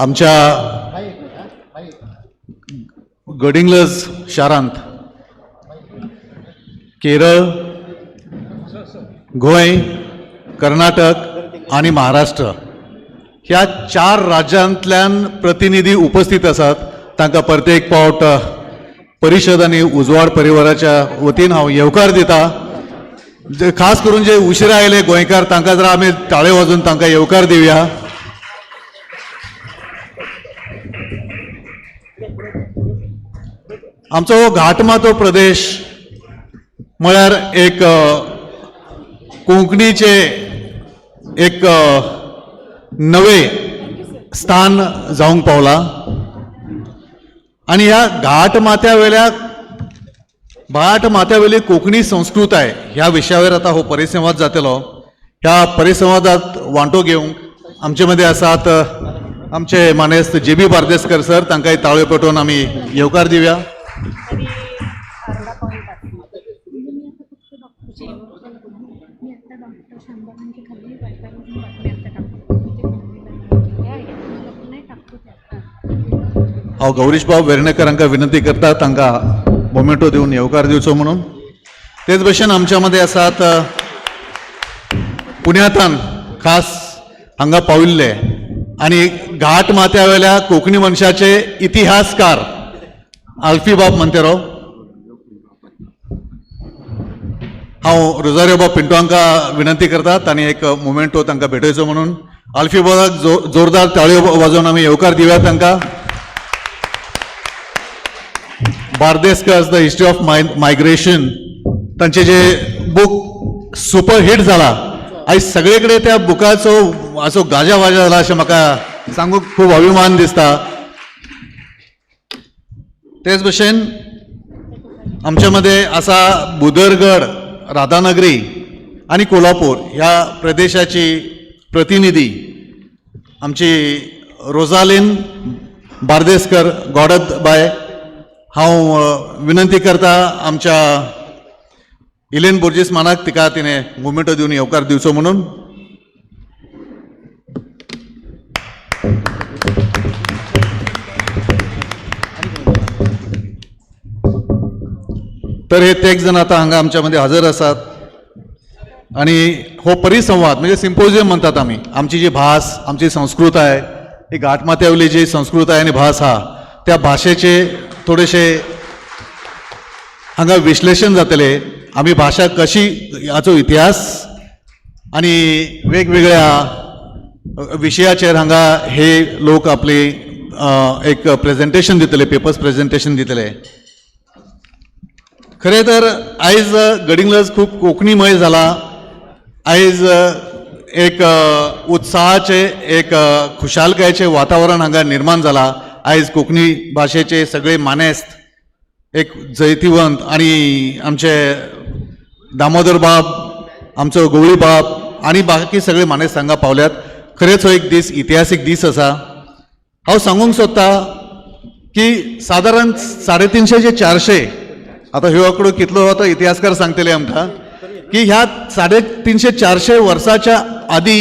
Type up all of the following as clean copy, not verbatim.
आमच्या गडिंग्लज शारांत केरळ, गोंय, कर्नाटक आनी महाराष्ट्र ह्या चार राज्यांतल्यान प्रतिनिधी उपस्थित आसात. तांकां परत एक पावट परिशद आनी उजवाड परिवाराच्या वतीन हांव येवकार दिता. जे खास करून जे उशिरा आयले गोंयकार तांकां जरा आमी टाळयो वाजोवन तांकां येवकार दिवया. आमचो हो घाटमाथो प्रदेश म्हळ्यार एक कोंकणीचे एक नवे स्थान जावंक पावला आनी ह्या घाट माथ्यावेल्या भाट माथ्यावेली कोंकणी संस्कृताय ह्या विशयावर आतां हो परिसंवाद जातलो. ह्या परिसंवादात वांटो घेवंक आमचे मदीं आसात आमचे मानेस्त जे बी बार्देसकर सर, तांकांय ताळयो पेटोवन आमी येवकार दिवया. हांव गौरीश बाब वेर्णेकर हांकां विनंती करता तांकां मोमेंटो दिवन येवकार दिवचो म्हणून. तेच भशेन आमच्या मदीं आसात पुण्यातान खास हांगा पाविल्ले आनी घाट माथ्यावेल्या कोंकणी मनशाचे इतिहासकार आल्फी बाब मंतेरो. हांव रोजारियो बाब पिंटो हांकां विनंती करता तांणी एक मोमेंटो तांकां भेटयचो म्हणून. आल्फी बाबाक जोरदार ताळयो वाजोवन आमी येवकार दिवया तांकां. Bardeskar the history of migration तांचे जे बूक सुपर हिट जाला, आयज सगळे कडेन त्या बुकाचो असो गाजा वाजा जाला अशें म्हाका सांगूंक खूब अभिमान दिसता. तेच भशेन आमचे मदें आसा बुदरगड, राधानगरी आनी कोल्हापूर ह्या प्रदेशाची प्रतिनिधी आमची रोजालीन बार्देसकर गॉडत बाय. हांव विनंती करता आमच्या इलेन बोर्जीस मानाक तिका तिणें मोमेंटो दिवन येवकार दिवचो म्हणून. तर हे तेग जाण आतां हांगा आमच्या मदीं हजर आसात आनी हो परिसंवाद म्हणजे सिम्पोजियम म्हणटात आमी. आमची जी भास, आमची संस्कृताय, ही घाटमाथ्यावयली जी संस्कृताय आनी भास आहा त्या भाशेचे थोडेशे हांगा विश्लेशण जातले. आमी भाशा कशी हाचो इतिहास आनी वेगवेगळ्या विशयाचेर हांगा हे लोक आपली एक प्रेजेंटेशन दितले, पेपर्स प्रेजेंटेशन दितले. खरें तर आयज गडिंग्लज खूब कोंकणीमय जाला. आयज एक उत्साहाचें, एक खुशालकायेचें वातावरण हांगा निर्माण जाला. आयज कोंकणी भाशेचे सगळे मानेस्त एक जैतिवंत आनी आमचे दामोदर बाब, आमचो गवळी बाब आनी बाकी सगळे मानेस्त हांगा पावल्यात. खरेंच हो एक दीस इतिहासीक दीस आसा. हांव सांगूंक सोदता की सादारण 350 ते 400, आतां ह्यो आंकडो कितलो आतां इतिहासकार सांगतले आमकां, की ह्या 350 400 वर्साच्या आदी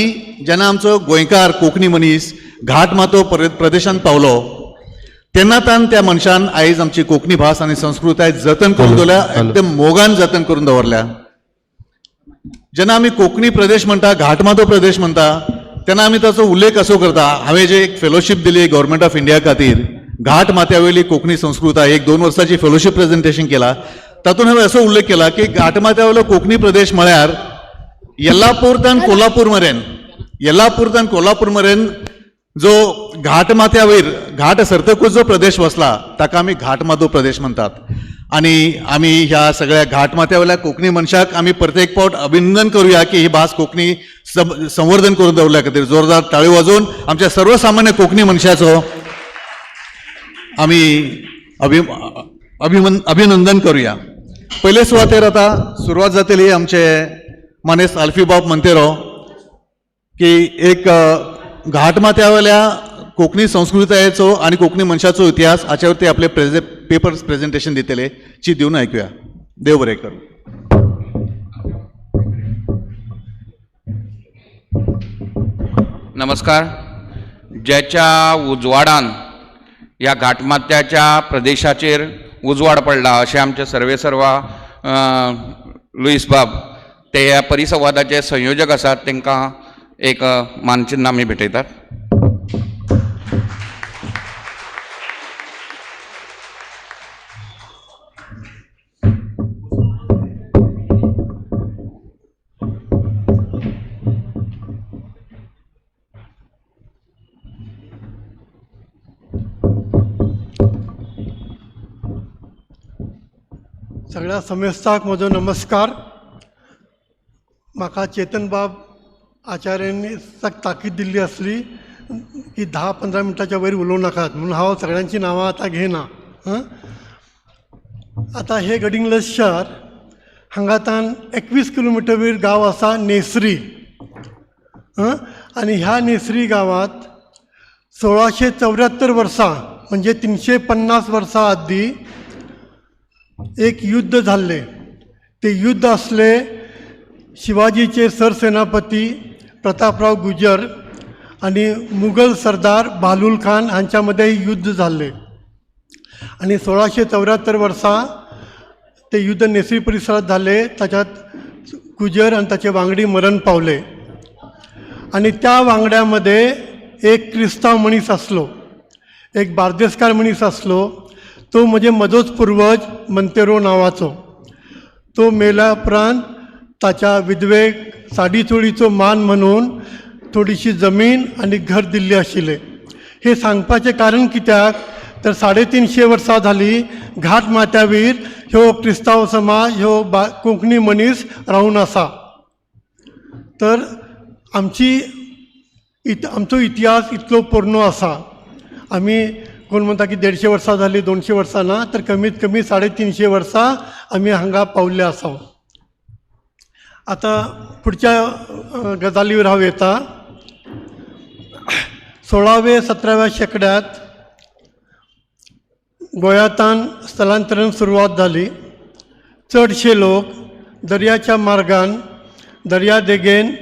जेन्ना आमचो गोंयकार कोंकणी मनीस घाट माथो प्रदेशांत पावलो तेन्ना तान त्या मनशान आयज आमची कोंकणी भास आनी संस्कृताय जतन करून दवरल्या, एकदम मोगान जतन करून दवरल्या. जेन्ना आमी कोंकणी प्रदेश म्हणटा, घाटमाथो प्रदेश म्हणटा, तेन्ना आमी ताचो उल्लेख असो करता. हांवें जे एक फेलोशीप दिली गव्हर्मेंट ऑफ इंडिया खातीर, घाट माथ्यावयली कोंकणी संस्कृताय, एक 2 वर्साची फेलोशीप प्रेजेंटेशन केला. तातूंत हांवें असो उल्लेख केला की घाटमाथ्यावयलो कोंकणी प्रदेश म्हळ्यार येल्लापूर तान कोल्हापूर मेरेन, येल्लापूर तान कोल्हापूर मेरेन जो घाटमाथ्यावयर घाट सरतकूच जो प्रदेश वसला ताका आमी घाटमाथो प्रदेश म्हणटात. आनी आमी ह्या सगळ्या घाटमाथ्यावयल्या कोंकणी मनशाक आमी परत एक फावट अभिनंदन करुया की ही भास कोंकणी संवर्धन करून दवरल्या खातीर जोरदार टाळयो वाजोवन आमच्या सर्वसामान्य कोंकणी मनशाचो आमी अभिनंदन करुया. पयले सुवातेर आतां सुरवात जातली आमचे मानेस्त आल्फी बाब मंतेरो की एक घाटमाथ्यावयल्या कोंकणी संस्कृतायेचो आनी कोंकणी मनशाचो इतिहास हाच्यावर ते आपले पेपर्स प्रेजेंटेशन दितले ची दिवन आयकुया. देव बरें करूं. नमस्कार. ज्याच्या उजवाडान ह्या घाटमाथ्याच्या प्रदेशाचेर उजवाड पडला अशें आमचे सर्वे सर्वा लुईस बाब ते ह्या परिसंवादाचे संयोजक आसात, तांकां एक मानचिन्न आमी भेटयतात. सगळ्या समेस्ताक म्हजो नमस्कार. म्हाका चेतनबाब आचार्यांनी सक्त ताकीद दिल्ली आसली की 10-15 मिनटाच्या वयर उलोवं नाकात म्हणून हांव सगळ्यांची नांवां आतां घेयना. आतां हे गडिंग्लज शहर हांगातान 21 किलोमिटर वयर गांव आसा नेसरी. आनी ह्या नेसरी गांवांत 1674 वर्सां म्हणजे 350 वर्सां आदीं एक युद्ध जाल्लें. तें युद्ध आसलें शिवाजीचे सरसेनापती प्रतापराव गुजर आनी मुगल सरदार बालूल खान हांच्या मदें युद्ध जाल्लें. आनी 1674 वर्सां तें युद्ध नेसरी परिसरांत जालें. ताच्यात गुजर आनी ताचे वांगडी मरण पावले. आनी त्या वांगड्या मदें एक क्रिस्तांव मनीस आसलो, एक बार्देसकार मनीस आसलो, तो म्हणजे म्हजोच पुर्वज मंतेरो नांवाचो. तो मेल्या उपरांत ताच्या विधवेक साडी चोळीचो मान म्हणून थोडीशी जमीन आनी घर दिल्ली आशिल्लें. हें सांगपाचें कारण कित्याक तर 350 वर्सां जालीं घाट माथ्यावयर ह्यो क्रिस्तांव समाज, ह्यो कोंकणी मनीस रावून आसा. तर आमची आमचो इतिहास इतलो पोरणो आसा. आमी कोण म्हणटा की 150 वर्सां जालीं, 200 वर्सां ना, तर कमीत कमी 350 वर्सां आमी हांगा पावल्ले आसा. आतां फुडच्या गजालीवर हांव येता. 16व्या 17व्या शेंकड्यांत गोंयांतान स्थलांतरण सुरवात जाली. चडशे लोक दर्याच्या मार्गान दर्या देगेन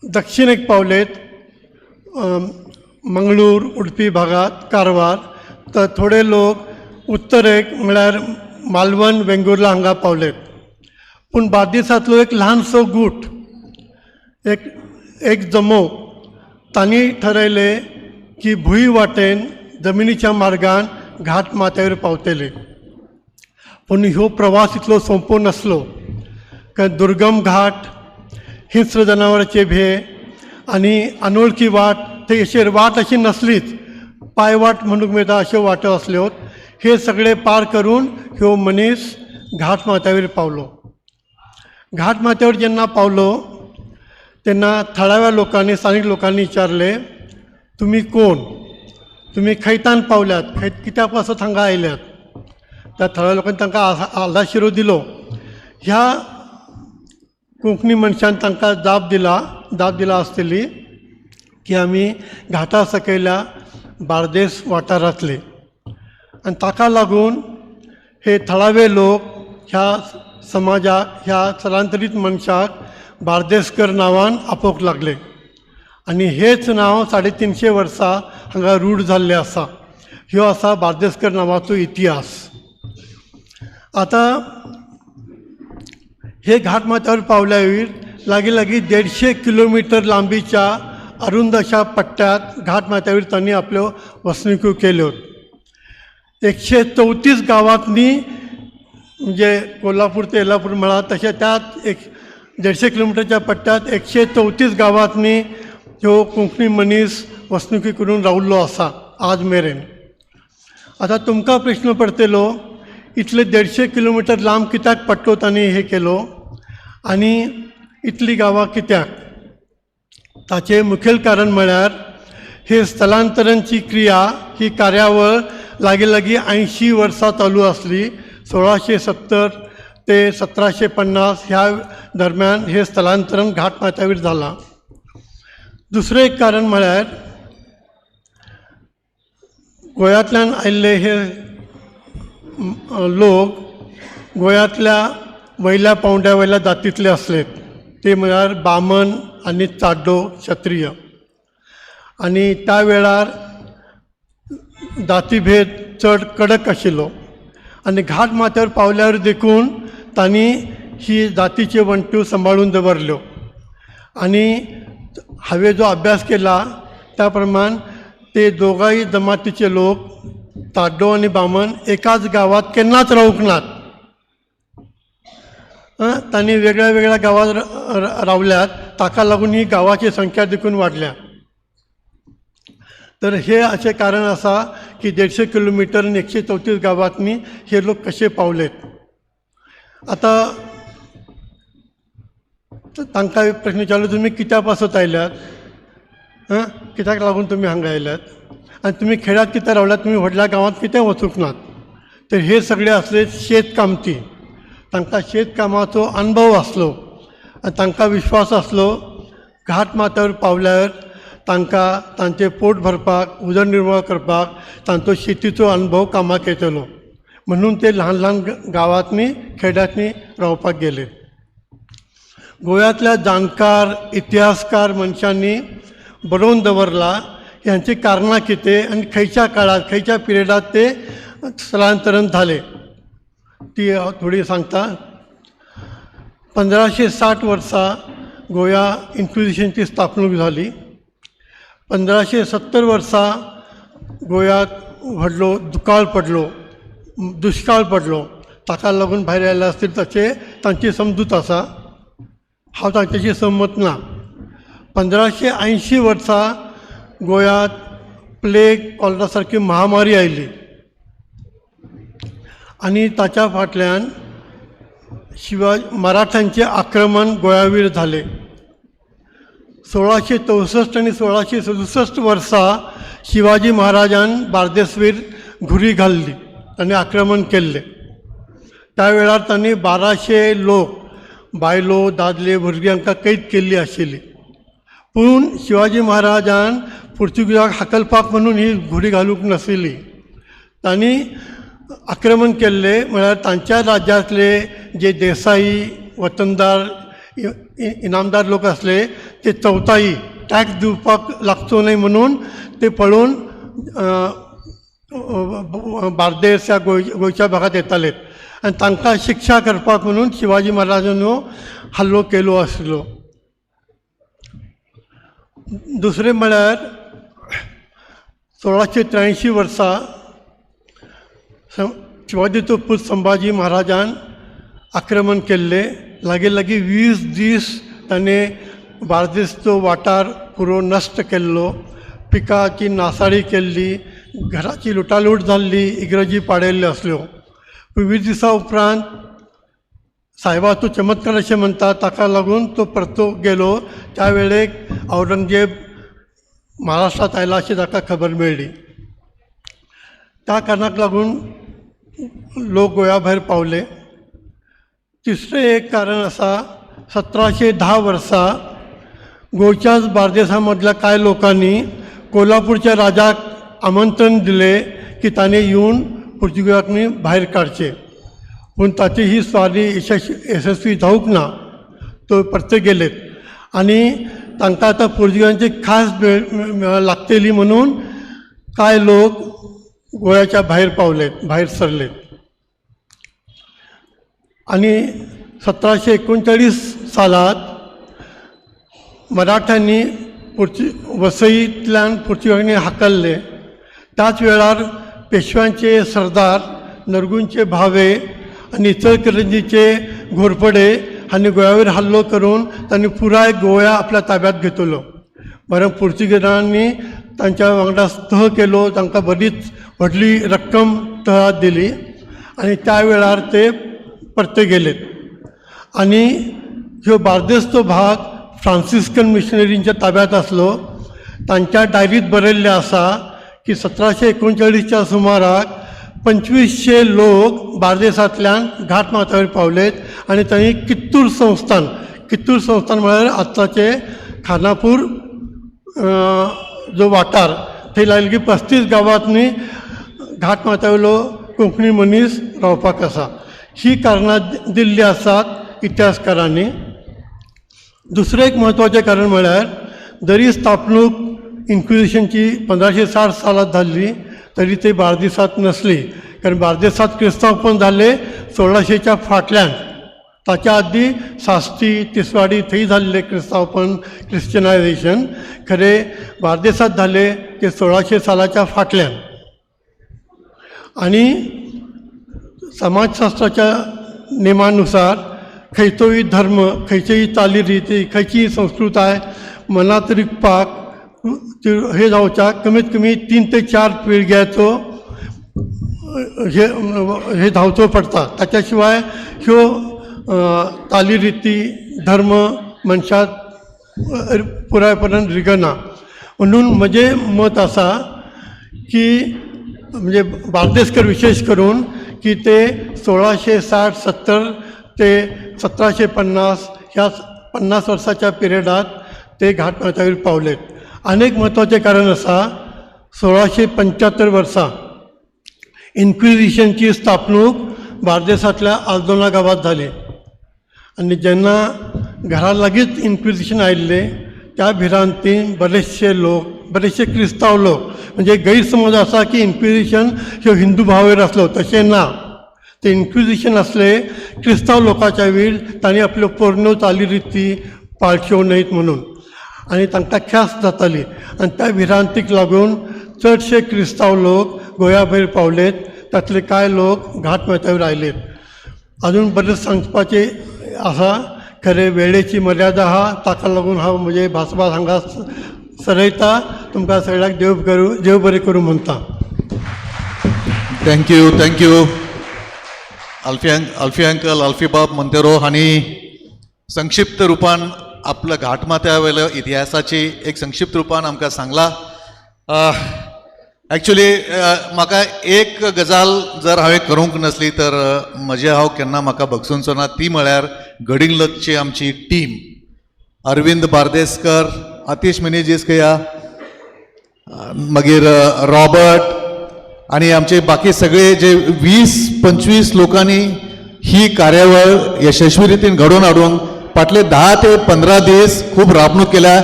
दक्षिणेक पावलेत, मंगळूर, उडपी भागात, कारवार. तर थोडे लोक उत्तरेक म्हळ्यार मालवण, वेंगुर्ला हांगा पावलेत. पूण बार्देसांतलो एक ल्हानसो गूट, एक जमो, तांणी ठरयलें की भूंय वाटेन जमिनीच्या मार्गान घाट माथ्यावर पावतले. पूण ह्यो प्रवास इतलो सोंपो नासलो, कारण दुर्गम घाट, हिंस्र जनावरांचे भे आनी अनोळखी वाट, थंय अशी वाट अशी नासलीच, पांयवाट म्हणूंक मेळटा अश्यो वाटो आसल्यो. हे सगळे पार करून ह्यो मनीस घाट माथ्यावर पावलो. घाट माथ्यावर जेन्ना पावलो तेन्ना थळाव्या लोकांनी, स्थानीक लोकांनी विचारलें, तुमी कोण, तुमी खंयतान पावल्यात, खंय कित्याक पासत हांगा आयल्यात? त्या थळाव्या लोकांनी तांकां आलाशिरो दिलो. ह्या कोंकणी मनशान तांकां जाप दिला आसतली की आमी घाटा सकयल्या बार्देस वाठारांतले. आनी ताका लागून हे थळावे लोक ह्या समाजाक, ह्या स्थलांतरीत मनशाक बार्देसकर नांवान आपोवंक लागले. आनी हेच नांव 350 वर्सां हांगा रूढ जाल्लें आसा. ह्यो आसा बार्देसकर नांवाचो इतिहास. आतां हे घाट माथ्यावर पावल्या वयर लागीं लागीं 150 किलोमिटर लांबीच्या अरुंद अशा पट्ट्यांत घाट माथ्यावर तांणी आपल्यो वसणुक्यो केल्यो. 134 गांवांतनी, म्हणजे कोल्हापूर ते येल्लापूर म्हळां तशें त्यात 150 किलोमिटरच्या पट्ट्यांत 134 गांवांतनी ह्यो कोंकणी मनीस वसणुकी करून रावल्लो आसा आज मेरेन. आतां तुमकां प्रश्न पडटलो, इतले 150 किलोमिटर लांब कित्याक पट्टो तांणी हे केलो आनी इतलीं गांवां कित्याक? ताचें मुखेल कारण म्हळ्यार हे स्थलांतरणची क्रिया, ही कार्यावळ लागीं लागीं 80 वर्सां चालू आसली. 1670 ते 1750 ह्या दरम्यान हे स्थलांतरण घाट माथ्यावर जालां. दुसरें एक कारण म्हळ्यार गोंयांतल्यान आयिल्ले हे लोक गोंयांतल्या वयल्या पावंड्या वयल्या जातींतले आसले, ते म्हळ्यार बामण आनी चाड्डो क्षत्रीय. आनी त्या वेळार जातीभेद चड कडक आशिल्लो आनी घाट माथ्यार पावल्यार देखून तांणी ही जातीच्यो वण्ट्यो सांबाळून दवरल्यो. आनी हांवें जो अभ्यास केला त्या प्रमाण ते दोगांय जमातीचे लोक ताड्डो आनी बामण एकाच गांवांत केन्नाच रावूंक नात. तांणी वेगळ्या वेगळ्या गांवांत रावल्यात, ताका लागून ही गांवाची संख्या देखून वाडल्या. तर हे अशें कारण आसा की 150 किलोमिटर आनी 134 गांवांतनी हे लोक कशे पावलेत. आतां तांकां एक प्रश्न विचारलो, तुमी कित्या पासत आयल्यात, कित्याक लागून तुमी हांगा आयल्यात आनी तुमी खेड्यांत कित्याक रावल्यात, तुमी व्हडल्या गांवांत कित्याक वचूंक नात. तर हे सगळे आसले शेतकामती, तांकां शेतकामाचो अणभव आसलो आनी तांकां विश्वास आसलो घाट माथ्यार पावल्यार तांकां तांचें पोट भरपाक, उदरनिर्वाह करपाक तांचो शेतीचो अणभव कामाक येतलो म्हणून ते ल्हान ल्हान गांवांतनी खेड्यांतनी रावपाक गेले. गोव्यांतल्या जाणकार इतिहासकार मनशांनी बरोवन दवरला ह्यांची कारणां कितें आनी खंयच्या काळार खंयच्या पिरियडार ते स्थलांतरण जाले ती हांव थोडी सांगता. 1560 वर्सा गोव्या इन्क्विजिशनची स्थापणूक जाली. 1570 वर्सा गोव्यात व्हडलो दुकाळ पडलो, दुश्काळ पडलो, ताका लागून भायर आयले आसतील तशें तांची समजूत आसा, हांव तांच्याशी सहमत ना. 1580 वर्सा गोव्यात प्लेग कॉलरा सारकी महामारी आयली आनी ताच्या फाटल्यान शिवाय मराठ्यांचें आक्रमण गोंयावयर जालें. 1664 आनी 1667 वर्सा शिवाजी महाराजान बार्देसवयर घुरी घाल्ली आनी आक्रमण केल्लें. त्या वेळार तांणी 1200 लोक, बायलो, दादले, भुरगीं हांकां कैद केल्ली आशिल्ली. पूण शिवाजी महाराजान पुर्तुगेजाक हाकलपाक म्हणून ही घुरी घालूंक नाशिल्ली. तांणी आक्रमण केल्लें म्हळ्यार तांच्या राज्यांतले जे देसाई, वतनदार, इनामदार लोक आसले ते चौथाई टॅक्स दिवपाक लागचो न्हय म्हणून ते पळोवन बार्देस ह्या गोंयच्या भागांत येताले आनी तांकां शिक्षा करपाक म्हणून शिवाजी महाराजान हो हल्लो केलो आसलो. दुसरें म्हळ्यार 1683 वर्सा शिवाजीचो पूत संभाजी महाराजान आक्रमण केल्लें. लागीं लागीं 20 दीस ताणें बार्देसचो वाठार पुरो नश्ट केल्लो, पिकाची नासाडी केल्ली, घराची लुटालूट जाल्ली, इगर्जी पाडयल्ल्यो आसल्यो. 20 दिसां उपरांत सायबाचो चमत्कार अशें म्हणटा ताका लागून तो परतो गेलो. त्या वेळेक औरंगजेब महाराष्ट्रांत आयला अशी ताका खबर मेळ्ळी. त्या कारणाक लागून लोक गोंया भायर पावले. तिसरें एक कारण आसा, 1710 वर्सा गोंयच्याच बार्देसा मदल्या कांय लोकांनी कोल्हापूरच्या राजाक आमंत्रण दिलें की ताणें येवन पुर्तुगेजांनी भायर काडचें, पूण ताची ही स्वारी यशस्वी जावंक ना. तो परते गेलेत आनी तांकां आतां पुर्तुगेजांची खास लागतली म्हणून कांय लोक गोंयाच्या भायर पावलेत, भायर सरलेत. आनी 1739 सालांत मराठ्यांनी वसईंतल्यान पुर्तुगेजांनी हाकल्ले. त्याच वेळार पेशव्यांचे सरदार नरगुंचे भावे आनी इचलकरंजीचे घोरपडे हांणी गोंयावयर हल्लो करून तांणी पुराय गोंया आपल्या ताब्यांत घेतलो. बरें, पुर्तुगेजांनी तांच्या वांगडा तह केलो, तांकां बरीच व्हडली रक्कम तहात दिली आनी त्या वेळार ते परते गेले. आनी ह्यो बार्देसचो भाग फ्रांसिस्कन मिशनरींच्या ताब्यांत आसलो. तांच्या डायरींत बरयल्लें आसा की 1739च्या सुमाराक 2500 लोक बार्देसांतल्यान घाट माथ्यावर पावलेत आनी तांणी कित्तूर संस्थान, कित्तूर संस्थान म्हळ्यार आतांचें खानापूर जो वाठार थंय लागीं 35 गांवांतनी घाट माथ्यावयलो कोंकणी मनीस रावपाक आसा. ही कारणां दिल्लीं आसात इतिहासकारांनी. दुसरें एक म्हत्वाचें कारण म्हळ्यार जरी स्थापणूक इन्क्विजिशनची 1560 सालांत जाल्ली तरी ते बार्देसांत नासली, कारण बार्देसांत क्रिस्तांव पण जाल्ले 1600च्या फाटल्यान. ताच्या आदी साश्टी तिसवाडी थंय जाल्ले क्रिस्तांवपण, क्रिश्चनायझेशन खरें बार्देसांत जालें ते 1600 सालाच्या फाटल्यान. आनी समाजशास्त्राच्या नेमानुसार खंयचोय धर्म, खंयचीय चालीरिती, खंयचीय संस्कृताय मनांत रिगपाक हे जावच्याक कमीत कमी 3 ते 4 पिळग्याचो हे हे धांवचो पडटा. ताच्या शिवाय ह्यो चालीरिती, धर्म मनशाक पुरायपणान रिगना. म्हणून म्हजें मत आसा की म्हणजे बार्देसकर विशेश करून की ते 1660-70 ते 1750 ह्या 50 वर्साच्या पिरियडात ते घाटमाथ्यावर पावलेत. आनी एक म्हत्वाचें कारण आसा, 1675 वर्सा इन्क्विजिशनची स्थापणूक बार्देसांतल्या आल्दोना गांवांत जाली आनी जेन्ना घरा लागींच इन्क्विजिशन आयिल्लें त्या भिरांतीन बरेचशे लोक, बरेचशे क्रिस्तांव लोक, म्हणजे गैरसमज आसा की इन्क्विजिशन ह्यो हिंदू भावावयर आसलो, तशें ना. ते इन्क्विजिशन आसले क्रिस्तांव लोकांच्या वयर, तांणी आपल्यो पोरण्यो चालीरिती पाळच्यो न्हयत म्हणून आनी तांकां ख्यास्त जाताली आनी त्या भिरांतीक लागून चडशे क्रिस्तांव लोक गोंया भायर पावलेत. तातले कांय लोक घाट माथ्यावर आयलेत. अजून बरेंच सांगपाचें आसा, खरें वेळेची मर्यादा आहा, ताका लागून हांव म्हजें भासभास हांगा सरयता. तुमकां सगळ्यांक देव करूं, देव बरें करूं म्हणटा. Thank you, thank you Alfie, Alfie uncle, Alfie बाब मंतेरो हांणी संक्षिप्त रुपान आपल्या घाटमाथ्या वयल्या इतिहासाची एक संक्षिप्त रुपान आमकां सांगला. एक्चुली म्हाका एक गजाल जर हांवें करूंक नासली तर म्हजें हांव केन्ना म्हाका भगसूनचो ना, ती म्हळ्यार गडिंग्लजची आमची टीम, अरविंद बार्देसकर, आतिश मिनेजीस खंय, मागीर रॉबर्ट आणि आमचे बाकी सगळे जे 20-25 लोकांनी ही कार्यावळ यशस्वी रितीन घडोवन हाडूंक फाटले 10 ते 15 दीस खूब राबणूक केल्या.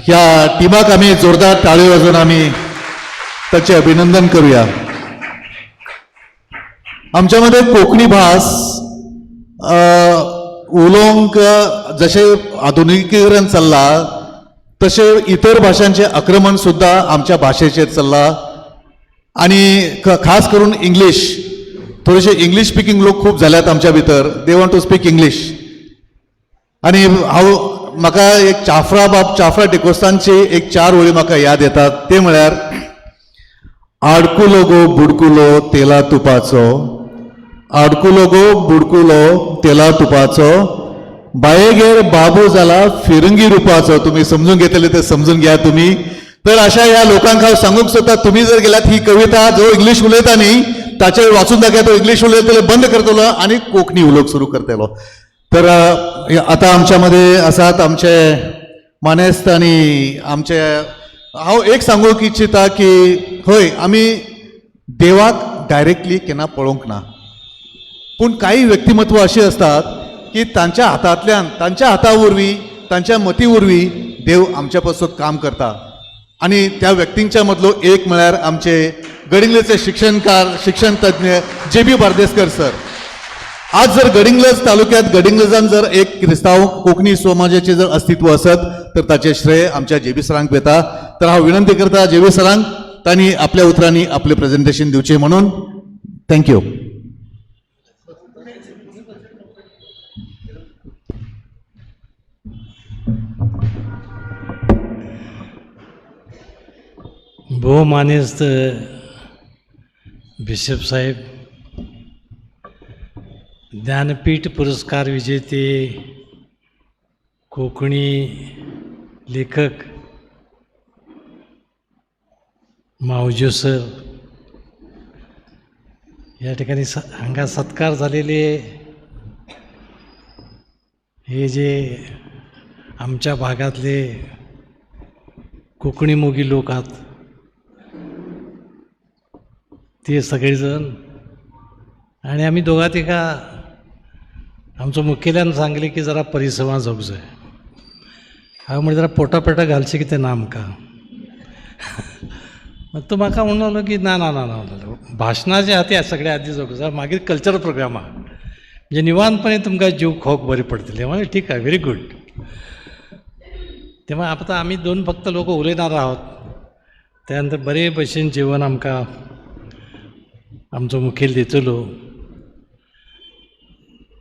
ह्या टिमाक आमी जोरदार टाळयो वाजोवन आमी ताचें अभिनंदन करूया. आमच्या मध्ये कोंकणी भास उलोवंक जशें आधुनिकीकरण चल्लां तशें इतर भाशांचें आक्रमण सुद्दां आमच्या भाशेचेर चल्लां आनी खास करून इंग्लीश. थोडेशे इंग्लीश स्पिकींग लोक खूब जाल्यात आमच्या भितर. They want to speak English. आनी हांव म्हाका एक चाफ्रा बाब, चाफ्रा डिकोस्तांची एक 4 ओळी म्हाका याद येतात, ते म्हळ्यार आडकुलो गो बुडकुलो तेला तुपाचो, आडकुलो गो बुडकुलो तेला तुपाचो, बायेगेर बाबू जाला फिरंगी रुपाचो. तुमी समजून घेतले ते समजून घ्या तुमी. तर अशा ह्या लोकांक हांव सांगूंक सोदता, तुमी जर गेल्यात ही कविता जो इंग्लीश उलयता न्ही ताचेर वाचून दाखया, तो इंग्लीश उलयतलो बंद करतलो आनी कोंकणी उलोवंक सुरू करतलो. तर आतां आमच्या मध्ये आसात आमचे मानेस्त आनी आमचे, हांव एक सांगूंक इच्छिता की हय आमी देवाक डायरेक्टली केन्ना पळोवंक ना, पूण काही व्यक्तिमत्व अशी असतात की तांच्या हातांतल्यान, तांच्या हाता वरवीं, तांच्या मती वरवीं देव आमच्या पासून काम करता. आनी त्या व्यक्तींच्या मदलो एक म्हळ्यार आमचे गडिंग्लजचे शिक्षणकार, शिक्षण तज्ञ जे बी बार्देसकर सर. आज जर गडिंग्लज तालुक्यात गडिंग्लजान जर एक क्रिस्तांव कोंकणी समाजाचें जर अस्तित्व आसत तर ताचें श्रेय आमच्या जे बी सरांक वता. तर हांव विनंती करता जे बी सरांक तांणी आपल्या उतरांनी आपलें प्रेजेंटेशन दिवचें म्हणून. Thank you. भोवमानेस्त बिशप साहेब, ज्ञानपीठ पुरस्कार विजेते कोंकणी लेखक मावजो सर, या ठिकाणी हांगा सत्कार झालेले हे जे आमच्या भागातले कोकणी मोगी लोक आहात ते सगळेजण आणि आम्ही दोघा तिघा आमचो मुखेल्यान सांगले की जरा परिसंवाद जावंक जाय. हांव म्हणजे जरा पोटापेटा घालचें कितें ना आमकां. मग तो म्हाका म्हणूंक लागलो की ना ना ना ना म्हणलो, भाशणाचे आहा ते सगळे आदी जावंक जाय, मागीर कल्चरल प्रोग्राम आहा, म्हणजे निवांतपणे तुमकां जीव खावंक बरी पडटली. म्हणलें ठीक आहे, व्हेरी गुड. तेव्हा आता आमी दोन फक्त लोक उलयणार आहोत. त्यानंतर बरे भशेन जेवण आमकां आमचो मुखेल दितलो.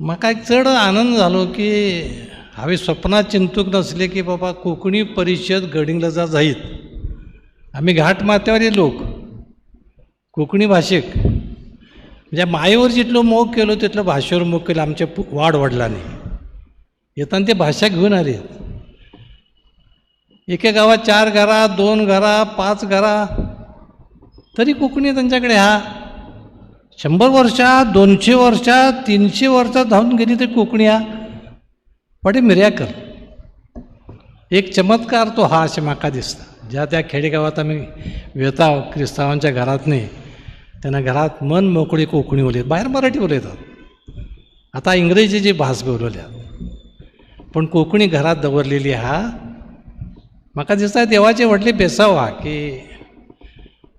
म्हाका एक चड आनंद जालो की हांवें सपनां चिंतूंक नासलें की बाबा कोंकणी परिशद गडहिंग्लजा जायत. आमी घाट माथ्यावरील लोक कोंकणी भाशेक म्हणजे मायेवर जितलो मोग केलो तितलो भाशेवर मोग केलो आमच्या वाड वडिलांनी. येताना ते भाशा घेवन आले. एके गांवात 4 घरां, 2 घरां, 5 घरां, तरी कोंकणी तांच्याकडे हा. 100 वर्षां, 200 वर्षां, 300 वर्षां धांवून गेली तरी कोंकणी हा. What a miracle, एक चमत्कार तो हा अशें म्हाका दिसता. ज्या त्या खेडेगांवांत आमी वेता क्रिस्तांवांच्या घरांत न्ही, तेन्ना घरांत मन मोकळी कोंकणी उलयत, भायर मराठी उलयतात, आतां इंग्रेजीची भास बरयल्या, पूण कोंकणी घरांत दवरलेली आहा. म्हाका दिसता देवाचें व्हडलें बेसांव आहा की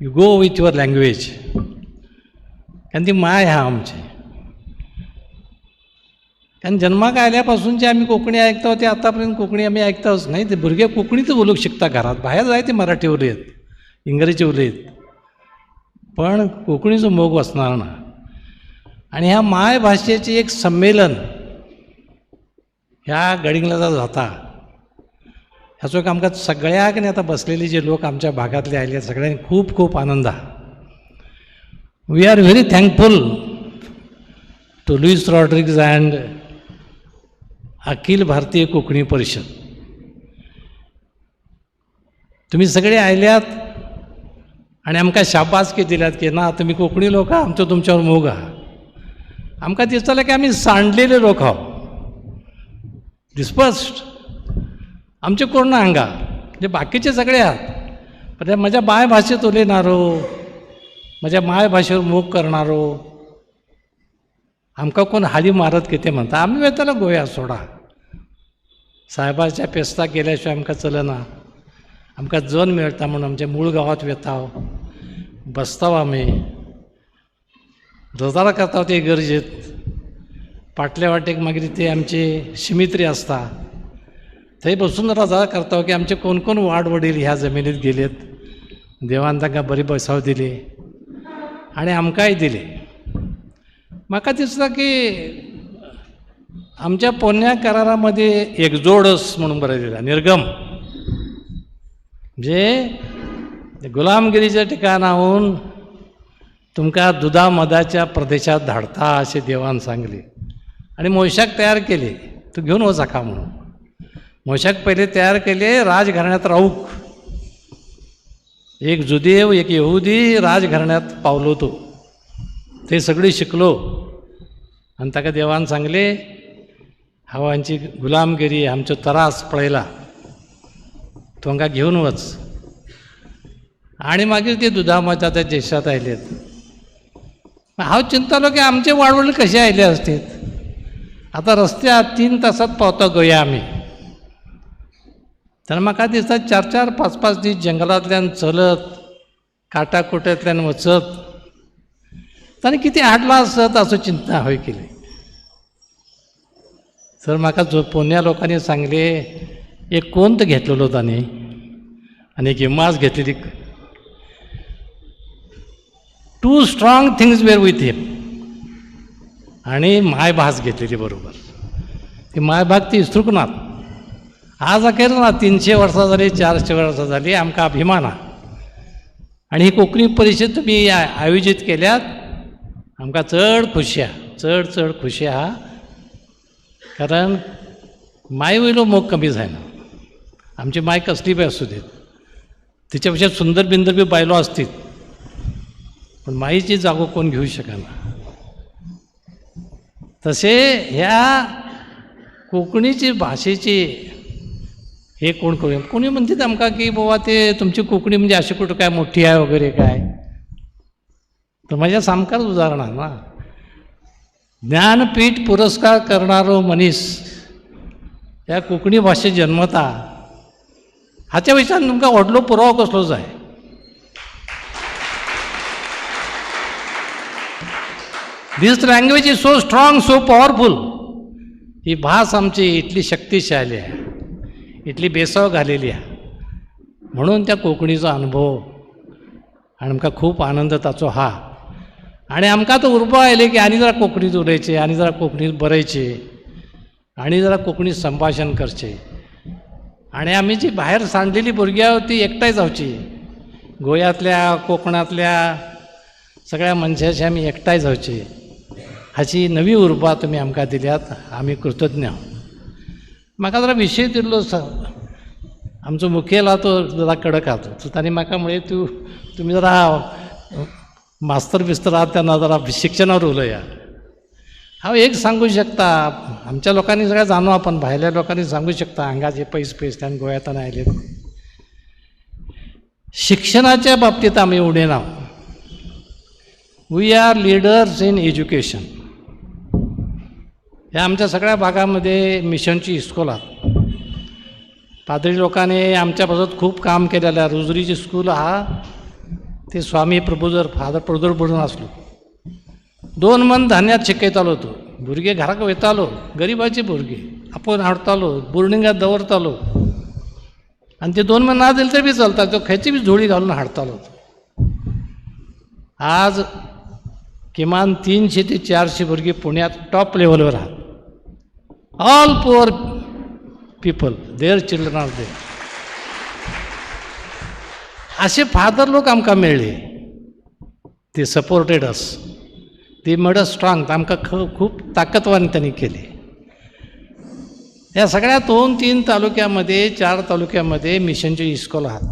you go with your language, कारण ती माय आहा आमची. कारण जन्माक आयल्या पासून जे आमी कोंकणी आयकता ते आतां पर्यंत कोंकणी आमी आयकताच न्हय. ते भुरगे कोंकणीच उलोवंक शिकता घरांत, भायर जाय ते मराठी उलयत, इंग्रजी उलयत, पण कोंकणीचो मोग वचणार ना. आनी ह्या मायभाशेचें एक संमेलन ह्या गडिंग्लजा जाता, हाचो एक आमकां सगळ्याक न्ही आतां बसलेले जे लोक आमच्या भागांतले आयले सगळ्यांनी खूब खूब आनंद आहा. We are very thankful to Luis Rodrigues and Akhil Bharatiya Konkani Parishad. तुमी सगळे आयल्यात आनी आमकां शाबासकी दिल्यात की ना तुमी कोंकणी लोक आहा, आमचो तुमच्यावर मोग आहा. आमकां दिसतालें की आमी सांडलेले लोक आहो, डिस्पर्स्ड, आमचे कोण ना हांगा, म्हणजे बाकीचे सगळे आहात, पण ते म्हज्या मायभाशेंत उलयणारो, म्हज्या मायभाशेवर मोग करणारो, आमकां कोण हाली मारत कितें म्हणटा. आमी वेतालो गोव्या सोडा, सायबाच्या फेस्ताक गेल्या शिवाय आमकां चलना, आमकां जन मेळटा म्हूण आमच्या मूळ गांवांत वेता, बसता आमी, रजारा करता ते इगर्जेत. फाटल्या वाटेक मागीर ते आमची शिमित्री आसता, थंय बसून रजा करता की आमचे कोण कोण वाड वडील ह्या जमिनीत गेलेत, देवान तांकां बरी बसाव दिली आनी आमकांय दिली. म्हाका दिसता की आमच्या पोन्न्या करारामध्ये एकजोडस म्हणून बरयलेलं, निर्गम म्हणजे गुलामगिरीच्या ठिकाणाहून तुमकां दुदा मधाच्या प्रदेशात धाडता अशें देवान सांगले आनी मोशाक तयार केले, तूं घेवन वच हाका म्हणून. मोशाक पयले तयार केले राजघराण्यात रावूक, एक जुदेव एक यहुदी राजघराण्यात पावलो तो, ते सगळी शिकलो आनी ताका देवान सांगले हांव हांची गुलामगिरी आमचो त्रास पळयला, तूं हांकां घेवन वच. आनी मागीर ते दुदामधाच्या देशांत आयलेत. हांव चिंततालो की आमचे वाडवडील कशे आयले असतीत, आतां रस्त्यार 3 तासात पावता गोंया आमी. तेन्ना म्हाका दिसता 4 4 5 5 दीस जंगलांतल्यान चलत, काटाकुट्यांतल्यान वचत ताणें कितें हाडलां आसत असो चिंतना हांवें केली. तर म्हाका जो पोन्न्या लोकांनी सांगले, एक कोंत घेतलेलो तांणी आनी एक इमाज घेतलेली. 2 strong things were with him, आनी मायभास घेतलेली बरोबर. ती मायभास ती विसरूंक नात आज अखेर ना. 300 वर्सां जाली, 400 वर्सां जाली, आमकां अभिमान आहा. आनी ही कोंकणी परिशद तुमी आयोजीत केल्यात, आमकां चड खुशी आहा, चड चड खुशी आहा. कारण माय वयलो मोग कमी जायना. आमची माय कसली बी आसूं देत, तिच्या पेक्षा सुंदर बिंदर बी बायलो असतीत, पण माईची जागो कोण घेऊ शकना. तसे ह्या कोंकणीची भाशेची हे कोण करूया. कोणी म्हणतात आमकां की बाबा ते तुमची कोंकणी म्हणजे अशी कुठं काय मोठी आहे वगैरे काय, तर माझ्या सामकार उदाहरण ना. ज्ञानपीठ पुरस्कार करणारो मनीस ह्या कोंकणी भाशेत जन्मता, हाच्या वयल्यान तुमकां व्हडलो पुरावो कसलो जाय. This language is so strong, so powerful. ही भास आमची इतली शक्तिशाली आहे, इतली बेसाव घालेली आहे, म्हणून त्या कोंकणीचो अनुभव आनी आमकां खूब आनंद ताचो हा. आनी आमकां तो उर्बा आयली की आनी जरा कोंकणीत उलयचें, आनी जरा कोंकणीत बरयचें, आनी जरा कोंकणीत संभाशण करचें. आनी आमी जी भायर सांडलेली भुरगीं आहा ती एकठांय जावची, गोंयांतल्या कोंकणांतल्या सगळ्या मनशांशी आमी एकठांय जावची, हाची नवी उर्बा तुमी आमकां दिल्यात, आमी कृतज्ञ. म्हाका जरा विशय दिल्लो आमचो मुखेल आहा तो जरा कडक आहा तो तांणी म्हाका म्हळें तूं तुमी जरा मास्तर बिस्तर आहात तेन्ना जरा शिक्षणावर उलया. हांव एक सांगू शकता, आमच्या लोकांनी सगळें जाणू आपण भायल्या लोकांनी सांगू शकता, हांगा जे पयस पयसल्यान गोंयांतल्यान आयले, शिक्षणाच्या बाबतींत आमी उणें ना. We are leaders in education. ह्या आमच्या सगळ्या भागामध्ये मिशनची इस्कोल आहात. पाद्री लोकांनी आमच्या पासत खूब काम केलेलें आहा. रोजरीची स्कूल आहा ते स्वामी प्रभुजर फादर प्रभुजर म्हणून आसलो, 2 मन धान्यात शिकयतालो तो. भुरगे घराक वयतालो, गरिबाचे भुरगे आपोवन हाडतालो, बोर्डिंगात दवरतालो, आनी ते 2 मन ना दिले तरी बी चलता, तो खंयची बी झोळी घालून हाडतालो. आज किमान 300 ते 400 भुरगीं पुण्यात टॉप लेवलवर आहात. All poor people, their children are there. असे फादर लोक आमकां मेळ्ळे, ते सपोर्टेड अस, ते मेड अस स्ट्रांग. आमकां खूब ताकदवान त्यांनी केले. या सगळ्या 2-3 तालुक्यामध्ये, 4 तालुक्यामध्ये मिशनचे इस्कोल आहात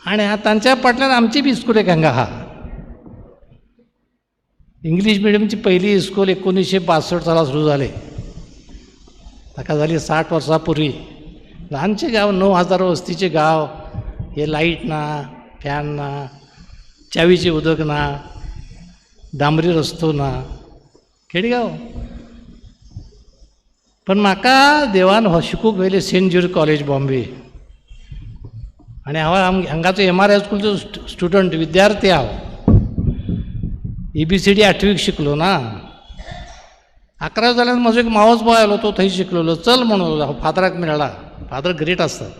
आणि तांच्या फाटल्यान आमची बी इस्कूल एक हांगा आहा. इंग्लीश मिडियमची पहिली इस्कूल 1962 साला सुरू झाले, ताका झाली 60 वर्सां पूर्वी. ल्हानशें गांव, 9,000 वस्तीचें गांव, हे लायट ना, फॅन ना, च्यावीचें उदक ना, डांबरी रस्तो ना, खेडेगांव. पण म्हाका देवान हो शिकूंक व्हेलें सेंट झेवियर कॉलेज बॉम्बे, आनी हांव हांगाचो एम आर हायस्कूलचो स्टुडंट विद्यार्थी हांव. ABCD 8वीक शिकलो ना. 11 जाल्यार म्हजो एक मावस भाव आयलो, तो थंय शिकलेलो. चल म्हणून हांव फादराक मेळ्ळा, फादर ग्रेट आसतात,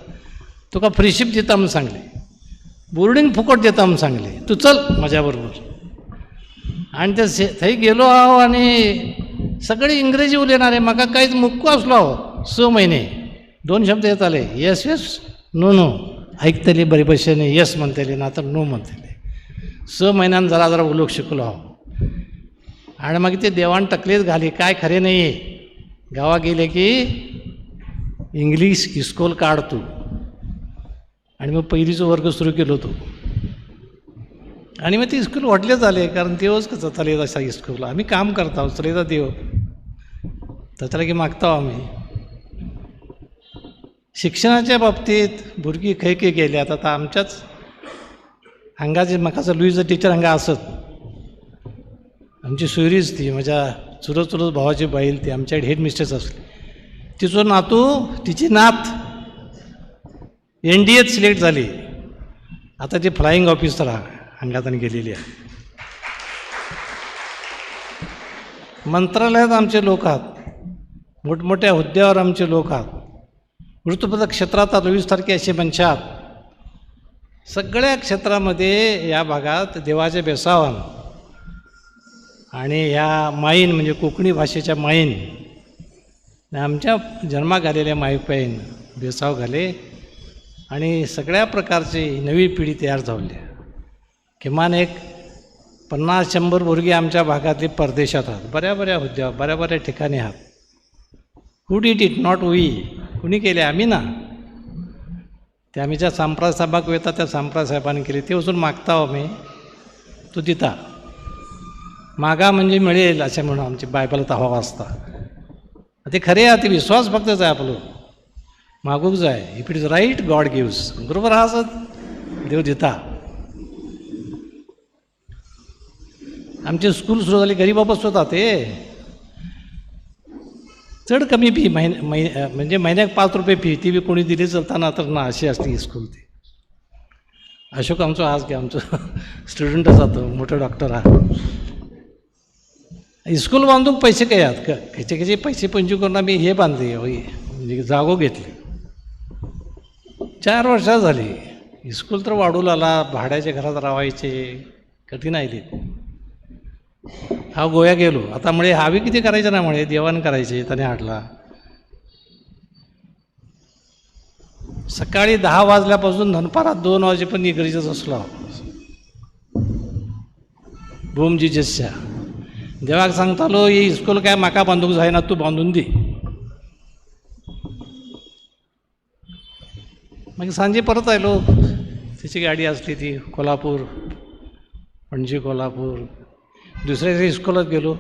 तुका फ्रीशीप दिता म्हूण सांगलें, बोर्डींग फुकट दिता म्हूण सांगलें, तूं चल म्हज्या बरोबर. आनी ते थंय गेलो हांव आनी सगळी इंग्रजी उलयणारे, म्हाका कांयच मुक्को आसलो हांव. 6 म्हयने 2 शब्द येताले, येस येस नो नो, आयकतली बरे भशेन येस म्हणटली, ना तर नो म्हणटली. 6 म्हयन्यान जरा जरा उलोवंक शिकलो हांव. आनी मागीर ते देवान तकलेच घाली, काय खरें नाही, गांवाक गेले की इंग्लीश इस्कोल काड तूं. आनी मग पयलींचो वर्ग सुरू केलो तो, आनी मागीर ती इस्कूल व्हडलें जालें, कारण देवच कसो चलयता आसा इस्कूल. आमी काम करता, चलयता देव, ताच्या लागीं मागता आमी. शिक्षणाच्या बाबतींत भुरगीं खंय खंय गेल्यात आतां आमच्याच हांगा जे म्हाका असो लुईज टिचर हांगा आसत, आमची सोयरीच ती, म्हज्या चुलत चुलत भावाची बायल ती, आमच्या हेड मिस्ट्रेस आसली. तिचो नातू, तिची नात NDAत सिलेक्ट जाली, आतां ती फ्लायींग ऑफिसर आहा, हांगा तांणी गेलेली आहा. मंत्रालयात आमचे लोक आहात, मोठमोठ्या हुद्द्यावर आमचे लोक आहात, वृत्तपत्र क्षेत्रात लुईस सारखे असे मनशां आहात. सगळ्या क्षेत्रामध्ये या भागात देवाच्या बेसावान आणि ह्या माईन, म्हणजे कोकणी भाषेच्या माईन, आमच्या जन्माक आलेल्या माईपाईन बेसाव घाले आणि सगळ्या प्रकारची नवी पिढी तयार जावली. किमान एक 50-100 भुरगीं आमच्या भागातली परदेशात आहात, बऱ्या बऱ्या हुद्द्यावर, बऱ्या बऱ्या ठिकाणी आहात. Who did it? Not we. कुणी केले? आमी ना. ते आमी ज्या सांप्रा साहेबाक वयता त्या सांप्रा साहेबान केले, ते वचून मागता आमी, तो दिता. मागा म्हणजे मिळेल अशें म्हणून आमची बायबलांत हवा आसता. ते खरें आहा, ते विश्वास फक्त जाय आपलो, मागूंक जाय. If it is right God gives. बरोबर आहा आसत देव दिता. आमचे स्कूल सुरू जाली, गरिबा बसवता ते चड कमी फी, म्हयने म्हणजे म्हयन्याक 5 रुपये फी, ती बी कोणी दिली चलता ना तर ना, अशी आसली स्कूल ती. अशोक आमचो आज आमचो स्टुडंट आसा, तो मोठो डॉक्टर आहा. इस्कूल बांदूंक पयशे कयात खंयचे खंयचे पयशे पंचू करून आमी हे बांदले, म्हणजे जागो घेतली. 4 वर्षां झाली इस्कूल तर वाढू लागला, भाड्याच्या घरात रावायचे कठीण आयली. हांव गोव्या गेलो आतां म्हळे हांवें कितें करायचें ना म्हळे देवान करायचें, ताणें हाडला. सकाळी 10 वाजल्यापासून दनपारात 2 वाजेपर्यंत इगर्जेत असलो हांव. बोम जिजसच्या देवाक सांगतालो ही इस्कूल काय म्हाका बांदूंक जायना, तूं बांदून दी. मागीर सांजे परत आयलो, तेची गाडी आसली ती कोल्हापूर, पणजी कोल्हापूर. दुसऱ्या दिसा इस्कोलात गेलो,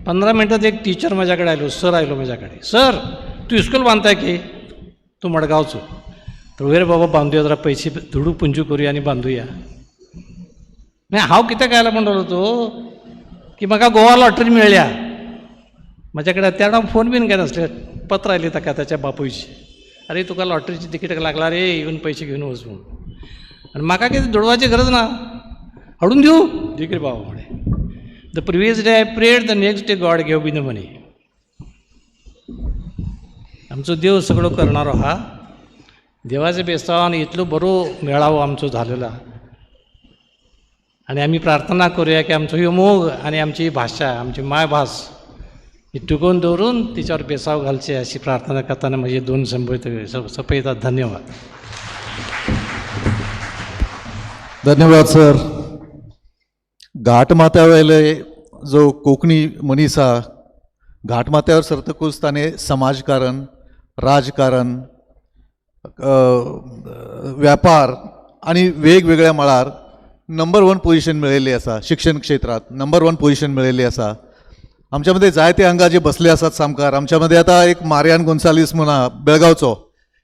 15 मिनटात एक टिचर माझ्याकडे आयलो, सर आयलो माझ्याकडे. सर तू इस्कूल बांधताय की? तू मडगांवचो. तर वयर बाबा बांदूया, जरा पैसे दुडू पुंजू करूया आनी बांदूया. नाही हांव कित्याक आयला म्हणटलो तो की म्हाका गोवा लॉटरी मेळ्ळ्या. म्हाज्या कडेन त्या फोन बीन काय नासले, पत्र आयलें ताका ताच्या बापूयची, अरे तुका लॉटरीची तिकीट लागला रे, येवन पयशे घेवन वच म्हणून. आनी म्हाका कितें दुडवाची गरज ना, हाडून दिवं दी रे बाबा म्हळें. The previous day I prayed, the next day God gave me the money. आमचो देव सगळो करणारो हा, देवाच्या बेस्तावान इतलो बरो मेळावो आमचो झालेला. आनी आमी प्रार्थना करूया की आमचो ह्यो मोग आनी आमची भाशा, आमची मायभास ही टिकोवन दवरून तिच्यावर बेसाव घालचे अशी प्रार्थना करताना म्हजे 2 संपयतात. धन्यवाद. धन्यवाद सर. घाटमाथ्यावयले जो कोंकणी मनीस आहा, घाटमाथ्यावर सरतकूच ताणें समाजकारण, राजकारण, व्यापार आनी वेगवेगळ्या मळार नंबर 1 पोजिशन मेळयल्ली आसा. शिक्षण क्षेत्रांत नंबर 1 पोजिशन मेळयल्ली आसा. आमच्या मदें जायते हांगा जे बसले आसात सामकार, आमच्या मदें आतां एक मारियान गोन्सालीस म्हूण आहा बेळगांवचो,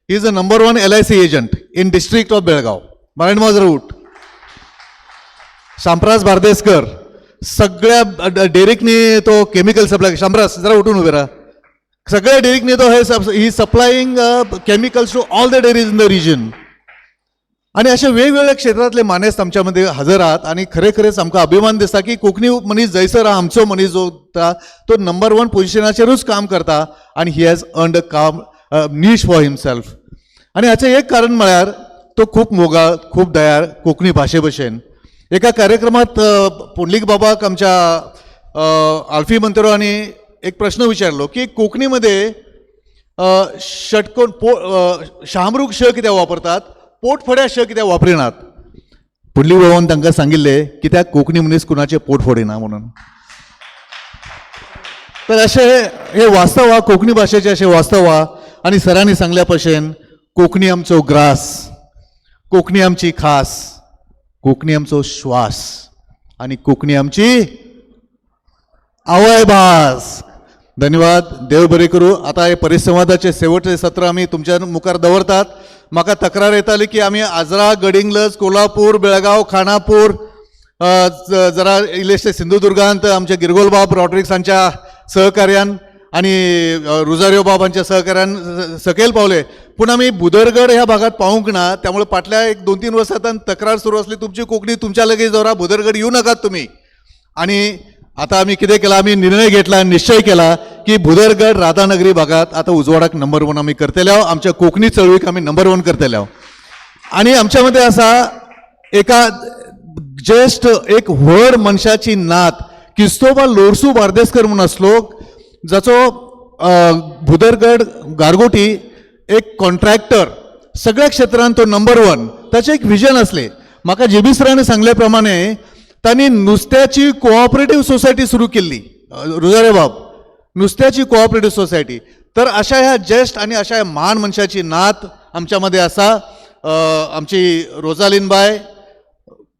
he is a number 1 LIC agent in district of Belgaum. Marian माजर उठ. शामराज बार्देसकर सगळ्या डेरीकनी तो केमिकल सप्लाय, शामराज जरा उठून उबे राहा, सगळ्या डेरीकनी तो हे he supplying chemicals to all the dairies in the region. आनी अशे वेगवेगळ्या क्षेत्रांतले मानेस्त आमच्या मदीं हजर आहात आनी खरें खरेंच आमकां अभिमान दिसता की कोंकणी मनीस जैसर आहा, आमचो मनीस जो तो नंबर 1 पोजिशनाचेरूच काम करता आनी he has earned a काम नीश फॉर हिमसेल्फ. आनी हाचें एक कारण म्हळ्यार तो खूब मोगाळ, खूब दयाळ कोंकणी भाशे भशेन. एका कार्यक्रमात पुंडलीक बाबाक आमच्या आल्फी मंत्रो हांणी एक प्रश्न विचारलो की कोंकणीमध्ये षटकोन शहामृग श कित्याक वापरतात, पोटफोड्या श कित्याक वापरिनात. पुंडलीक बाबान तांकां सांगिल्लें कित्याक कोंकणी मनीस कुणाचें पोट फोडिना म्हणून. तर अशें हे वास्तव आहा, कोंकणी भाशेचें अशें वास्तव आहा. आनी सरांनी सांगल्या भशेन कोंकणी आमचो ग्रास, कोंकणी आमची खास, कोंकणी आमचो श्वास आनी कोंकणी आमची आवयभास. धन्यवाद. देव बरें करूं. आतां हे परिसंवादाचे शेवटचे सत्र आमी तुमच्या मुखार दवरतात. म्हाका तक्रार येताली की आमी आजरा, गडिंग्लज, कोल्हापूर, बेळगांव, खानापूर, जरा इल्लेशे सिंधुदुर्गांत आमचे गिरगोलबाब रॉड्रिक्स हांच्या सहकार्यान आनी रुजारियो बाब हांच्या सहकार्यान सकयल पावले, पूण आमी बुदरगड ह्या भागात पावूंक ना. त्यामुळे फाटल्या एक 2-3 वर्सांत तक्रार सुरू आसली, तुमची कोंकणी तुमच्या लगीच दवरा, बुदरगड येऊ नाकात तुमी. आनी आता आमी कितें केलां, आमी निर्णय घेतला, निश्चय केला की भुदरगड राधानगरी भागात आता उजवाडाक नंबर 1 आमी करतले, आमच्या कोंकणी चळवळीक आमी नंबर 1 करतले. आनी आमच्या मदें आसा एका ज्येश्ठ एक व्हड मनशाची नात, क्रिस्तोबा लोरसू बार्देसकर म्हणून आसलो, जाचो भुदरगड गारगोटी एक कॉन्ट्रॅक्टर, सगळ्या क्षेत्रांत तो नंबर 1. ताचें एक विजन आसलें. म्हाका जेबी सरांनी सांगल्या प्रमाणे तांणी नुस्त्याची कोऑपरेटीव सोसायटी सुरू केल्ली, रुजारे बाब, नुस्त्याची कोऑपरेटीव सोसायटी. तर अशा ह्या ज्येश्ठ आनी अशा ह्या महान मनशाची नात आमच्या मदें आसा. आमची रोजालीनबाय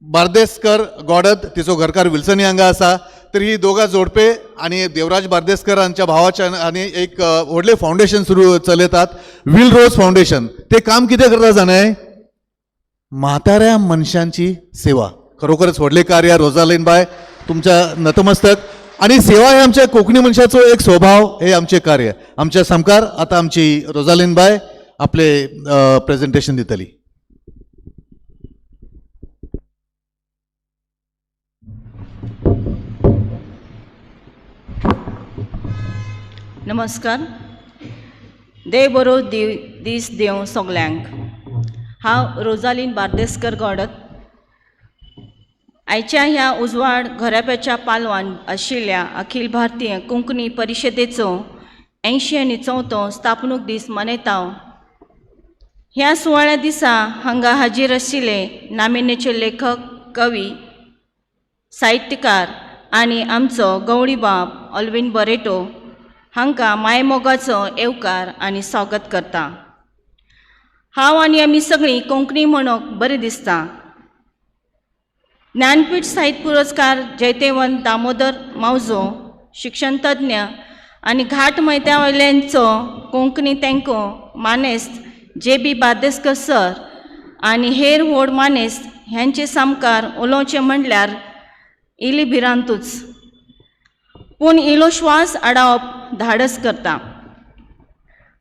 बार्देसकर गॉडत, तिचो घरकार विल्सनी हांगा आसा. तर ही दोगां जोडपे आनी देवराज बार्देसकर हांच्या भावाच्या आनी एक व्हडलें फावंडेशन सुरू चलयतात, will rose foundation. ते काम कितें करता जाणा, म्हाताऱ्या मनशांची सेवा. खरोखरच व्हडलें कार्य रोजालीन बाय, तुमच्या नतमस्तक. आनी सेवा हे आमच्या कोंकणी मनशाचो एक स्वभाव, हे आमचें कार्य. आमच्या सामकार आतां आमची रोजालीन बाय आपले प्रेजेंटेशन दितली. नमस्कार. देव बरो दीस देव सगल्यांक. हांव रोजालीन बार्देसकर गौडत. आयच्या ह्या उजवाड घराब्याच्या पालवान आशिल्ल्या अखिल भारतीय कोंकणी परिशदेचो 84 स्थापणूक दीस मनयता. ह्या सुवाळ्या दिसा हांगा हाजीर आशिल्ले नामिनेचे लेखक, कवी, साहित्यकार आनी आमचो गवळीबाब ऑल्विन बरेटो हांकां मायमोगाचो येवकार आनी स्वागत करता. हांव आनी आमी सगळीं कोंकणी म्हणूंक बरें दिसता. ज्ञानपीठ साहित्य पुरस्कार जैतेवंत दामोदर मावजो, शिक्षणतज्ञ आनी घाट मैत्या वयल्यांचो कोंकणी तेंको मानेस्त जे बी बार्देसकर सर आनी हेर व्हड मानेस्त ह्यांचे सामकार उलोवचें म्हणल्यार इली भिरांतूच, पूण इलो श्वास आडावप धाडस करता.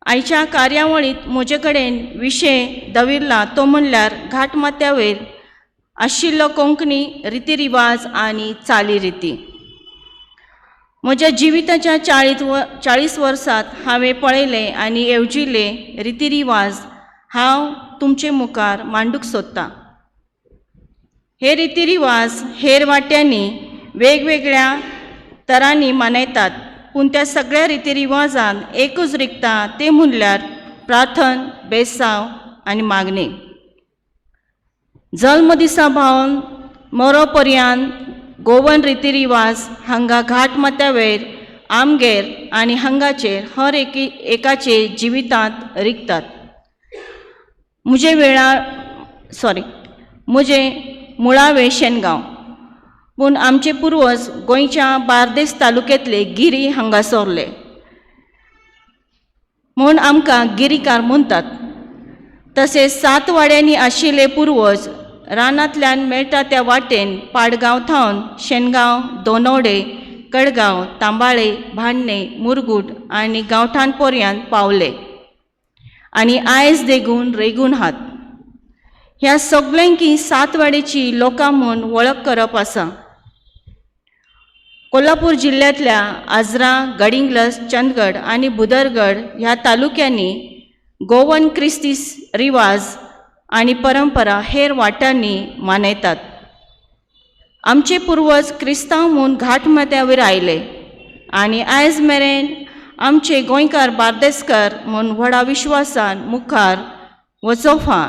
आयच्या कार्यावळींत म्हजे कडेन विशय दवरिल्ला तो म्हणल्यार घाटमाथ्यावयर आशिल्लो कोंकणी रितीरिवाज आनी चालीरिती. म्हज्या जिविताच्या 40 वर्सांत हांवें पळयले आनी येवजिल्ले रितीरिवाज हांव तुमचे मुखार मांडूंक सोदतां. हे रितीरिवाज हेर वाट्यांनी वेगवेगळ्या तरांनी मनयतात, पूण त्या सगळ्या रितीरिवाजान एकूच रिगता तें म्हणल्यार प्रार्थन, बेसांव आनी मागणें. जल्म दिसा भावन मरो पर्यंत गोवन रितीरिवाज हांगा घाटमाथ्यावयर आमगेर आनी हांगाचेर हर एकाचे जिवितांत रिगतात. म्हजें मुळावें शेणगांव, पूण आमचे पुर्वज गोंयच्या बार्देस तालुक्यांतले गिरी हांगा सरले म्हूण आमकां गिरीकार म्हणटात. तशेंच 7 वाड्यांनी आशिल्ले पुर्वज रानांतल्यान मेळटा त्या वाटेन पाडगांव थावन शेणगांव, दोनवडे, कडगांव, तांबाळे, भाण्णे, मुरगूट आनी गांवठाण पर्यंत पावले आनी आयज देगून रेगून हात. ह्या सगल्यांकी 7 वाड्याची लोकां म्हूण वळख करप आसा. कोल्हापूर जिल्ल्यांतल्या आजरा, गडिंग्लस, चंदगड आनी भुदरगड ह्या तालुक्यांनी गोवन क्रिस्ती रिवाज आनी परंपरा हेर वाट्यांनी मनयतात. आमचे पुर्वज क्रिस्तांव म्हूण घाटमाथ्यावयर आयले आनी आयज मेरेन आमचे गोंयकार बार्देसकर म्हूण व्हडा विश्वासान मुखार वचोफा.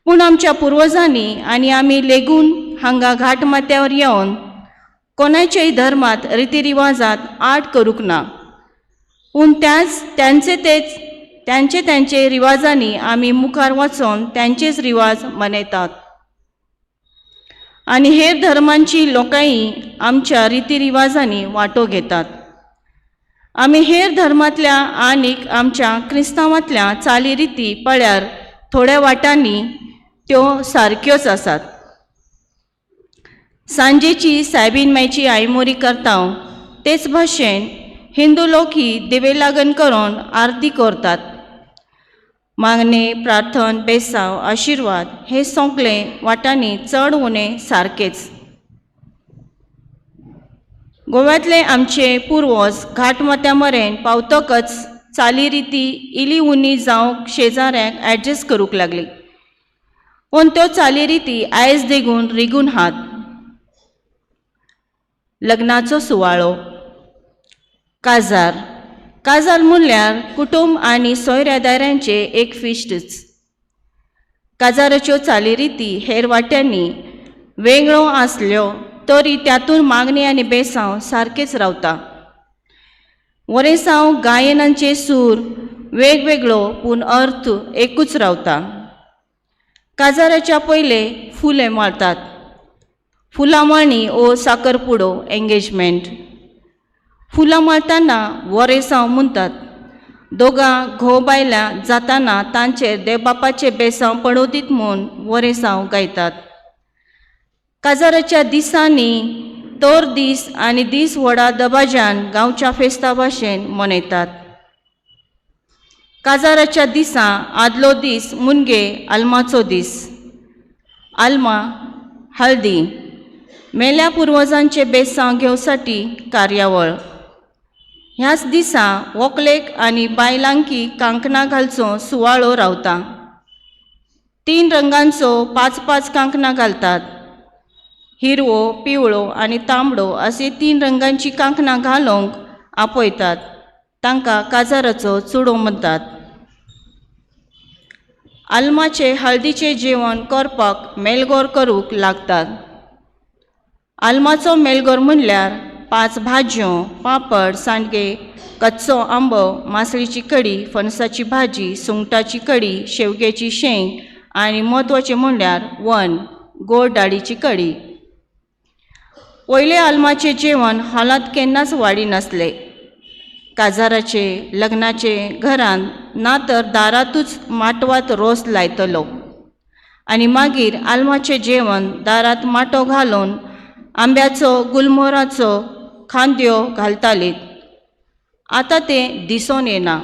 पूण आमच्या पुर्वजांनी आनी आमी लेगून हांगा घाटमाथ्यावर येवन कोणाच्याय धर्मांत रितीरिवाजांत आड करूंक ना, पूण त्यांचे त्यांचे रिवाजांनी आमी मुखार वचोन त्यांचेच रिवाज मनयतात आनी हेर धर्मांची लोकांय आमच्या रितीरिवाजांनी वांटो घेतात. आमी हेर धर्मांतल्या आनीक आमच्या क्रिस्तांवांतल्या चालीरिती पळ्यार थोड्या वाटांनी त्यो सारक्योच आसात. सांजेची सायबीन मायची आयमोरी करता तेच भाशेन हिंदू लोक ही दिवेलागन करून आरती करतात. मागणे, प्रार्थन, बेसांव, आशिर्वाद हे सगळे वाटांनी चड उणें सारकेच. गोव्यांतले आमचे पुर्वज घाटमाथ्या मरेन पावतकच चालीरिती इली उणी जावंक शेजाऱ्यांक एडजस्ट करूंक लागली, पूण त्यो चालीरिती आयज देगून रिगून हात. लग्नाचो सुवाळो, काजार. काजार म्हणल्यार कुटुंब आनी सोयऱ्या दायऱ्यांचें एक फिश्टच. काजाराच्यो चालीरिती हेर वाट्यांनी वेगळो आसल्यो तरी त्यातून मागणी आनी बेसांव सारकेच रावता. वरेसांव गायनांचे सूर वेगवेगळो पूण अर्थ एकूच रावता. काजाराच्या पयले फुलें माळतात, फुलां माळणी ओ साकरपुडो एंगेजमेंट. फुलां माळटाना वरेसांव म्हणटात. दोगां घोव बायलां जाताना तांचेर देवबापाचे बेसांव पडोवदीत म्हूण वरेसांव गायतात. काजाराच्या दिसांनी तर दीस आनी दीस व्हडा दबाज्यान गांवच्या फेस्ता भाशेन मनयतात. काजाराच्या दिसा आदलो दीस मुनगे आल्माचो दीस. आल्मा हळदी मेल्या पुर्वजांचे बेसांव घेवसाठी कार्यावळ. ह्याच दिसा व्हंकलेक आनी बायलांकी कांकणां घालचो सुवाळो रावता. तीन रंगांचो पांच पांच कांकणां घालतात. हिरवो, पिवळो आनी तांबडो असे तीन रंगांची कांकणां घालूंक आपयतात. तांकां काजाराचो चुडो म्हणटात. आल्माचे हळदीचें जेवण करपाक मेलगोर करूंक लागतात. आल्माचो मेलगोर म्हणल्यार पांच भाजयो, पापड, सांडगे, कच्चो आंबो, मासळीची कडी, फणसाची भाजी, सुंगटाची कडी, शेवग्याची शेंग आनी म्हत्वाचें म्हणल्यार वन गोड डाळीची कडी. पयले आल्माचें जेवण हॉलांत केन्नाच वाडी नासलें. काजाराचे लग्नाचे घरांत ना तर दारांतूच माटवांत रोस लायतलो आनी मागीर आल्माचें जेवण दारांत माटो घालून आंब्याचो गुलमोहराचो खांदयो घालतालीं. आतां तें दिसोन येना,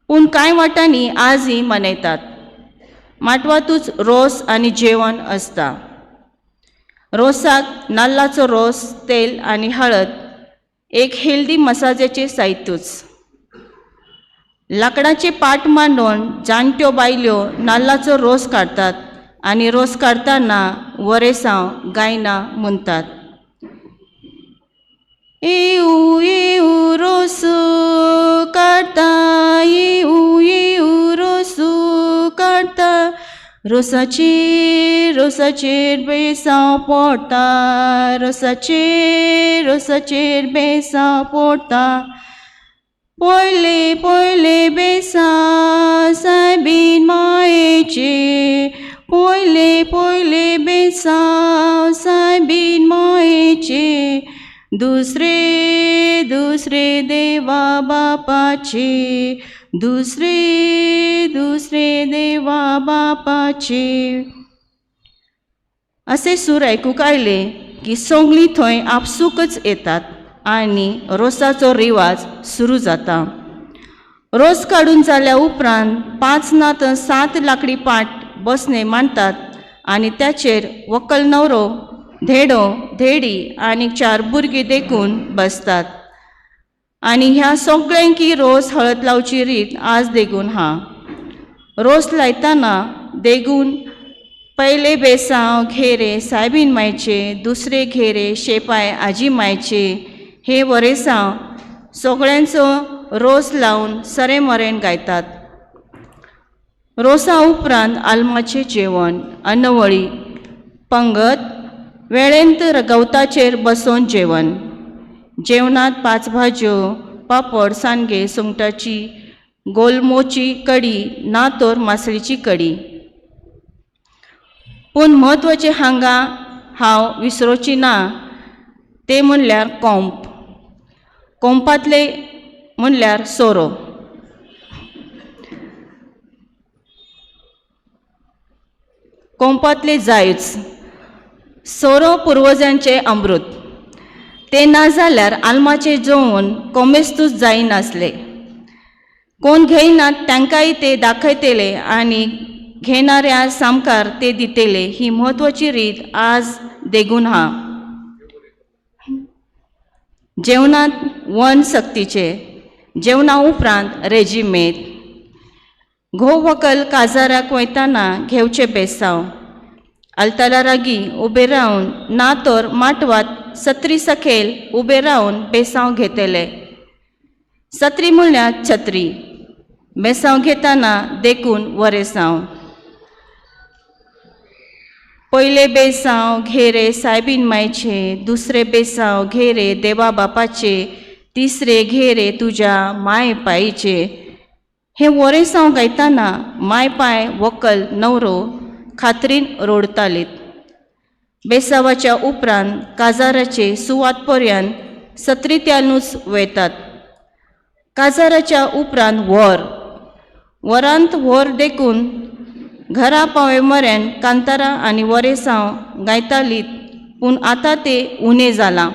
पूण कांय वाटांनी आजय मनयतात. माटवांतूच रोस आनी जेवण आसता. रोसाक नाल्लाचो रोस, तेल आनी हळद एक हेल्दी मसाजाचें साहित्यूच. लांकडाचे पाट मांडून जाणट्यो बायल्यो नाल्लाचो रोस काडटात आनी रोस काडटना वरेसांव गायनां म्हणटात. येऊ येऊ रोस काडटा, येऊ येऊ रोस काडटा, रोसाचेर रोसाचेर बेसांव पोडटा, रोसाचेर रोसाचेर बेसांव पोडटा. पयले पयले बेसांव सायबीन मायेचे, पयले पयले बेसांव सायबीन मायेचे, दुसरे दुसरे देवा बापाचे, दुसरे दुसरे देवा बापाचे. असे सूर आयकूंक आयले की सगळीं थंय आपसूकच येतात आनी रोसाचो रिवाज सुरू जाता. रोस काडून जाल्या उपरांत पांच ना तर सात लांकडी पाट बसणे मांडटात आनी ताचेर व्हंकल न्हवरो, धेडो धेडी आनी चार भुरगीं देखून बसतात. आनी ह्या सगळ्यांकी रोस हळद लावची रीत आज देगून आहा. रोस लायतना देगून पयले बेसांव घेरे सायबीन मायचे, दुसरे घेरे शेपाय आजी मायचे, हे वरेसांव सगळ्यांचो रोस लावन सरे मरेन गायतात. रोसा उपरांत आल्माचें जेवण, अन्नवळी, पंगत वेळेंत गवताचेर बसोवन जेवण. जेवणांत पांच भाजयो, पापड, सांडगे, सुंगटाची गोलमोची कडी ना तर मासळीची कडी. पूण म्हत्वाचें हांगा हांव विसरोची ना तें म्हणल्यार कोंप. कोंपांतले म्हणल्यार सोरो. कोंपांतले जायच. सोरो पुर्वजांचें अमृत. तें ना जाल्यार आल्माचें जेवण कोमेस्तूच जायनासलें. कोण घेयनात तांकांय ते दाखयतले आनी घेणाऱ्या सामकार ते दितले ही म्हत्वाची रीत आज देगून आहा. जेवणांत वन सक्तीचें. जेवणा उपरांत रेजिमेद. घोव व्हंकल काजाराक वयतना घेवचें बेसांव. आल्तारागीं उबें रावन ना तर माटवांत सत्री सकयल उबें रावन बेसांव घेतले. सत्री म्हणल्यार छत्री. बेसांव घेतना देखून वरेसांव. पयले बेसांव घेरे सायबीन मायचे, दुसरे बेसांव घेरे देवा बापाचे, तिसरे घेरे तुज्या माय पायचे. हे वरेसांव गायतना माय पाय व्हंकल न्हवरो खात्रीन रोडतालीत. बेसावाच्या उपरांत काजाराचे सुवात पर्यंत सत्रित्यानूच वयतात. काजाराच्या उपरांत व्हर. वरांत व्हर देखून घरा पावे मरेन कांतारां आनी वरेसांव गायतालीत, पूण आतां तें उणें जालां.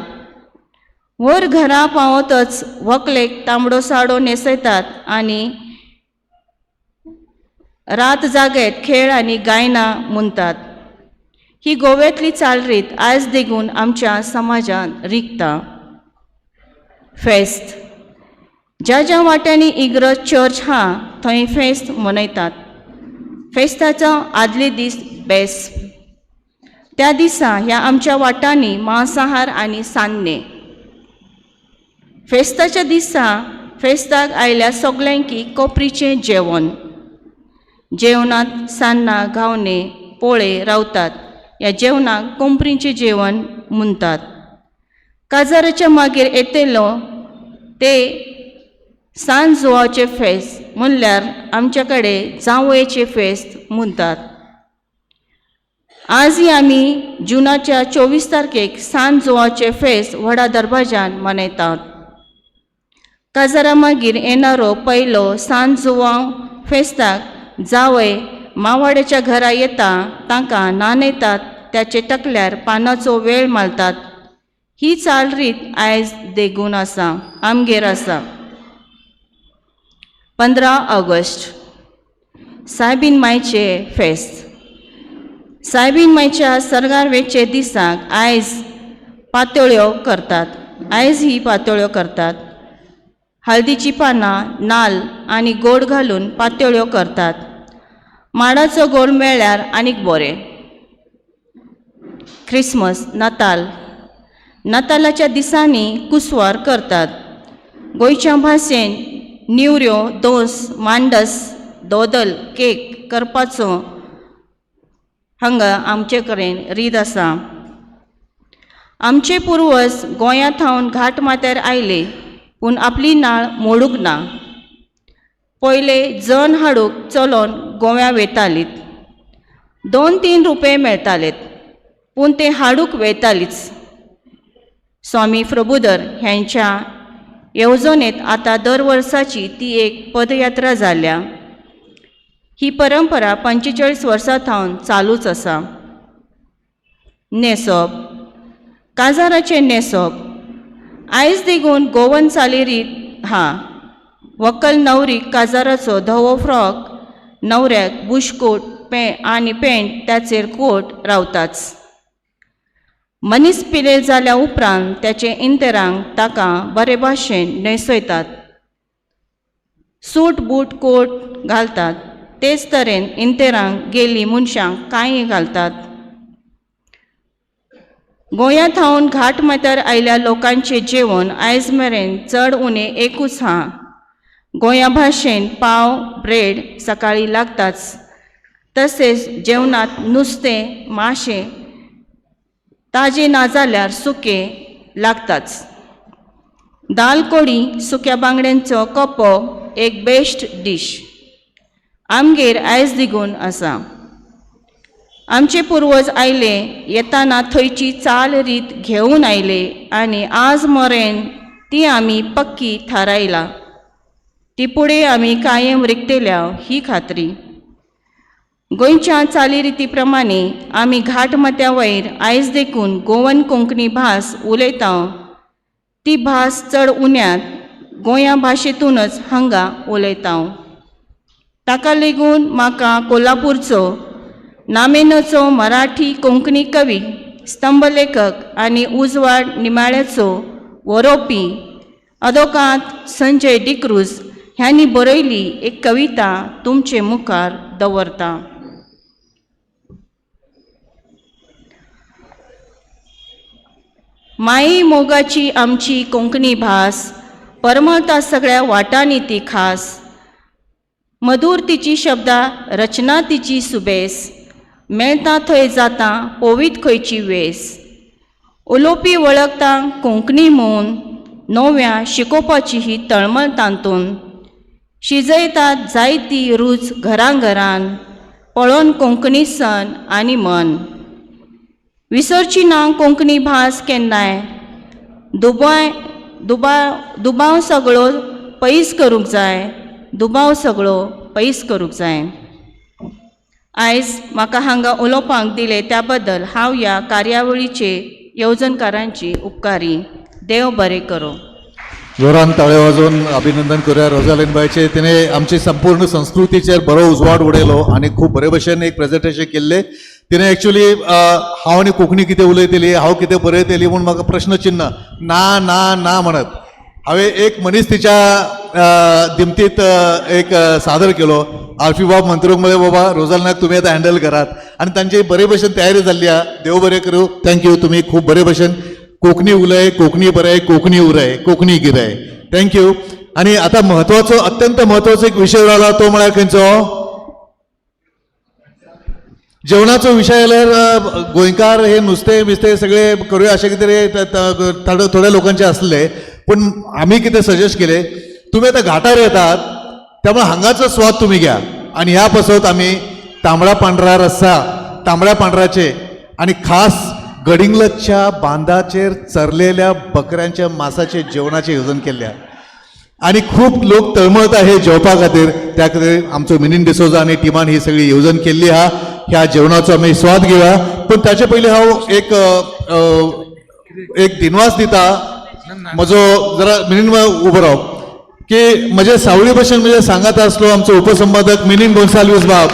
व्हर घरा पावतच व्हंकलेक तांबडो साडो न्हेसयतात आनी रात जागयत खेळ आनी गायनां म्हणटात. ही गोव्यांतली चालरीत आयज देगून आमच्या समाजांत रिगता. फेस्त. ज्या ज्या वाट्यांनी इग्रज चर्च हा थंय फेस्त मनयतात. फेस्ताचो आदले दीस बेस. त्या दिसा ह्या आमच्या वाटांनी मांसाहार आनी सान्ने. फेस्ताच्या दिसा फेस्ताक आयल्या सगल्यांकी कोपरीचें जेवण. जेवणांत सान्नां, घावणे, पोळे रावतात. ह्या जेवणाक कोंपरीचें जेवण म्हणटात. काजाराच्या मागीर येतलो ते सान जुवाचें फेस्त, म्हणल्यार आमचे कडेन जावयचें फेस्त म्हणटात. आजय आमी जुनाच्या 24 तारखेक सान जुवाचें फेस्त व्हडा दरवाजान मनयतात. काजारा मागीर येणारो पयलो सान जुवांव फेस्ताक जावय मावाड्याच्या घरा येता. तांकां न्हाणयतात, त्याचे टकल्यार पानाचो वेळ मालतात. ही चालरीत आयज देगून आसा, आमगेर आसा. 15 ऑगस्ट सायबीन मायचे फेस्त. सायबीन मायच्या सर्गार वेचे दिसाक आयज पातोळ्यो करतात. आयज ही पातोळ्यो करतात. हळदीचीं पानां, नाल्ल आनी गोड घालून पातोळ्यो करतात. माडाचो गोड मेळ्ळ्यार आनीक बरें. क्रिसमस, नाताल. नातालाच्या दिसांनी कुसवार करतात. गोंयच्या भाशेन नेवऱ्यो, दोस, मांडस, दोदल, केक करपाचो हांगा आमचे कडेन रीत आसा. आमचे पुर्वज गोंया थावन घाट माथ्यार आयले, पूण आपली नाळ मोडूंक ना. पयले जन हाडूंक चलोन गोव्या वेतालीत. 2-3 रुपये मेळटालेत, पूण ते हाडूंक वेतालीच. स्वामी प्रबुधर ह्यांच्या येवजणेंत आतां दर वर्साची ती एक पदयात्रा जाल्या. ही परंपरा 45 वर्सां थावन चालूच आसा. न्हेसप. काजाराचें न्हेसप आयज देगून गोवन चालीरीत हा. व्हंकल न्हवरीक काजाराचो धवो फ्रॉक, न्हवऱ्याक बुशकोट पे आनी पेंट, ताचेर कोट रावताच. मनीस पिलेर जाल्या उपरांत त्याचे इंतरांक ताका बरे भाशेन न्हेसयतात, सूट बूट कोट घालतात. तेच तरेन इंतेरांक गेल्लीं मनशां कांय घालतात. गोंया थावन घाट माथ्यार आयल्या लोकांचें जेवण आयज मेरेन चड उणें एकूच हा. गोंया भाशेन पाव, ब्रेड सकाळीं लागताच. तशेंच जेवणांत नुस्तें, माशें ताजें नाजाल्यार सुकें लागताच. दाल कोडी, सुक्या बांगड्यांचो कपो एक बेस्ट डीश आमगेर आयज दिगून आसा. आमचे पुर्वज आयले येताना थंयची चाल रीत घेवन आयले आनी आज मरेन ती आमी पक्की थारायला. ती फुडें आमी कायम रिगतल्या ही खात्री. गोंयच्या चालीरिती प्रमाणे आमी घाट माथ्या वयर आयज देखून गोवन कोंकणी भास उलयता. ती भास चड उण्यात गोंया भाशेंतूनच हांगा उलयता. ताका लागून म्हाका कोल्हापूरचो नामेनाचो मराठी कोंकणी कवी, स्तंभलेखक आनी उजवाड निमाळ्याचो बरोवपी अदोकांत संजय डिक्रूज ह्यांनी बरयली एक कविता तुमचे मुखार दवरता. माई मोगाची आमची कोंकणी भास, परमळता सगळ्या वाटांनी ती खास. मधूर तिची शब्दां, रचना तिची सुबेस, मेळटा थंय जाता पोवीत खंयची वेस. उलोवपी वळखता कोंकणी म्हूण, नव्या शिकोवपाची ही तळमळ तातूंत. शिजयतात जायती रूच घरां घरान, पळोवन कोंकणी सण आनी मन. विसरची ना कोंकणी भास केन्नाय. दुबाय दुबाव दुबाव सगळो पयस करूंक जाय, दुबाव सगळो पयस करूंक जाय. आयज म्हाका हांगा उलोवपाक दिलें त्या बद्दल हांव ह्या कार्यावळीचे येवजणकारांची उपकारी. देव बरें करूं. जोरान ताळयो वाजोवन अभिनंदन करूया रोजालीन बायचे. तिने आमची संपूर्ण संस्कृतीचेर बरो उजवाड उडयलो आनी खूब बरे भशेन एक प्रेजेंटेशन केल्लें तिने. एक्चुली हांव आनी कोंकणी कितें उलयतली, हांव कितें बरयतली म्हूण म्हाका प्रश्न चिन्ह, ना ना ना म्हणत. हांवें एक मनीस तिच्या दिमतीत एक सादर केलो. आल्फी बाब मंत्रूक म्हळें, बाबा रोजाल नायक तुमी आतां हँडल करात. आनी तांची बरे भशेन तयारी जाल्ली आहा. देव बरें करूं. Thank you. तुमी खूब बरे भशेन कोंकणी उलय, कोंकणी बरय, कोंकणी उरय, कोंकणी गिरय. Thank you. आनी आतां म्हत्वाचो, अत्यंत म्हत्वाचो एक विशय जाला, तो म्हळ्यार खंयचो? जेवणाचो विशय आल्यार गोंयकार हे नुस्तें बिस्तें सगळे करूया अशें कितें तरी थोड्या लोकांचे आसले. पूण आमी कितें सजेस्ट केलें, तुमी आतां घाटार येतात, त्यामुळे हांगाचो स्वाद तुमी घ्या. आनी ह्या पासत आमी तांबडा पांढरा रस्सा, तांबड्या पांढराचे आनी खास गडिंग्लजच्या बांदाचेर चरलेल्या बकऱ्यांच्या मासाचे जेवणाचें येवजण केल्लें आहा. आनी खूब लोक तळमळता हे जेवपा खातीर. त्या खातीर आमचो मिनीन डिसोजा आनी टिमान ही सगळी येवजण केल्ली आहा. ह्या जेवणाचो आमी स्वाद घेवया, पूण ताचे पयलीं हांव एक अ, अ, एक दिनवास दिता म्हजो. जरा मिनीन उबो राव की म्हजे सावळी भशेन म्हजे सांगात आसलो आमचो उपसंपादक मिनीन गोन्साल्वीस बाब.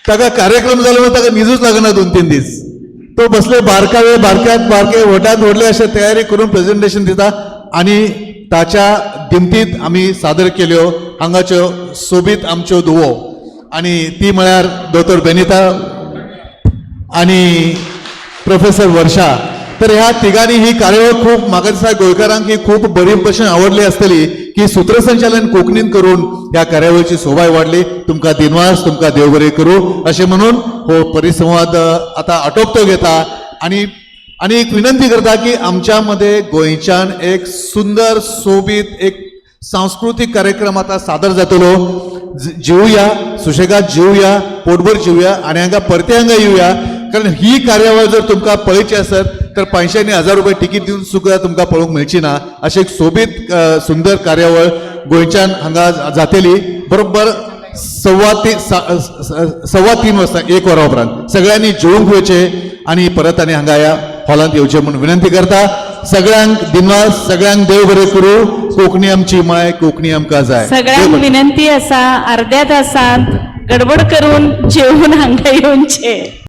ताका कार्यक्रम जालो म्हणून ताका न्हिदूच लागना 2-3 दीस. तो बसले बारकावे, बारक्यात बारके, व्हडात व्हडले अशे तयारी करून प्रेझेंटेशन दिता. आनी ताच्या दिमतीत आमी सादर केल्यो हांगाच्यो सोबीत आमच्यो धुवो, आनी ती म्हळ्यार दोतोर बेनिता आनी प्रोफेसर वर्षा. तर ह्या तिगांनी ही कार्यावळ खूब, म्हाका दिसता गोंयकारांक ही खूब बरी भशेन आवडली आसतली की सुत्रसंचालन कोंकणीन करून ह्या कार्यावळीची सोबाय वाडली. तुमकां दिनवास, तुमकां देव बरें करूं अशें म्हणून हो परिसंवाद आतां आटोपतो घेता. आनी आनी एक विनंती करता की आमच्या मदें गोंयच्यान एक सुंदर सोबीत एक सांस्कृतीक कार्यक्रम आतां सादर जातलो. जेवया सुशेगाद, जेवया, पोटभर जेवया आनी हांगा परते हांगा येवया, कारण ही कार्यावळ जर तुमकां पळयची आसत तर 500 आनी 1000 रुपये तिकीट दिवन सुद्दां तुमकां पळोवंक मेळची ना. अशें एक सोबीत सुंदर कार्यावळ गोंयच्यान हांगा जातली बरोबर 3:15 वाजता, एक वरां उपरांत. सगळ्यांनी जेवंक वयचें आनी परत आनी हांगा ह्या हॉलांत येवचें म्हूण विनंती करता. सगळ्यांक दिनवास, सगळ्यांक देव बरें करूं. कोंकणी आमची माय, कोंकणी आमकां जाय. देव सगळ्यांक बरें. विनंती आसा, अर्द्या तासांत गडबड करून जेवून हांगा येवचे.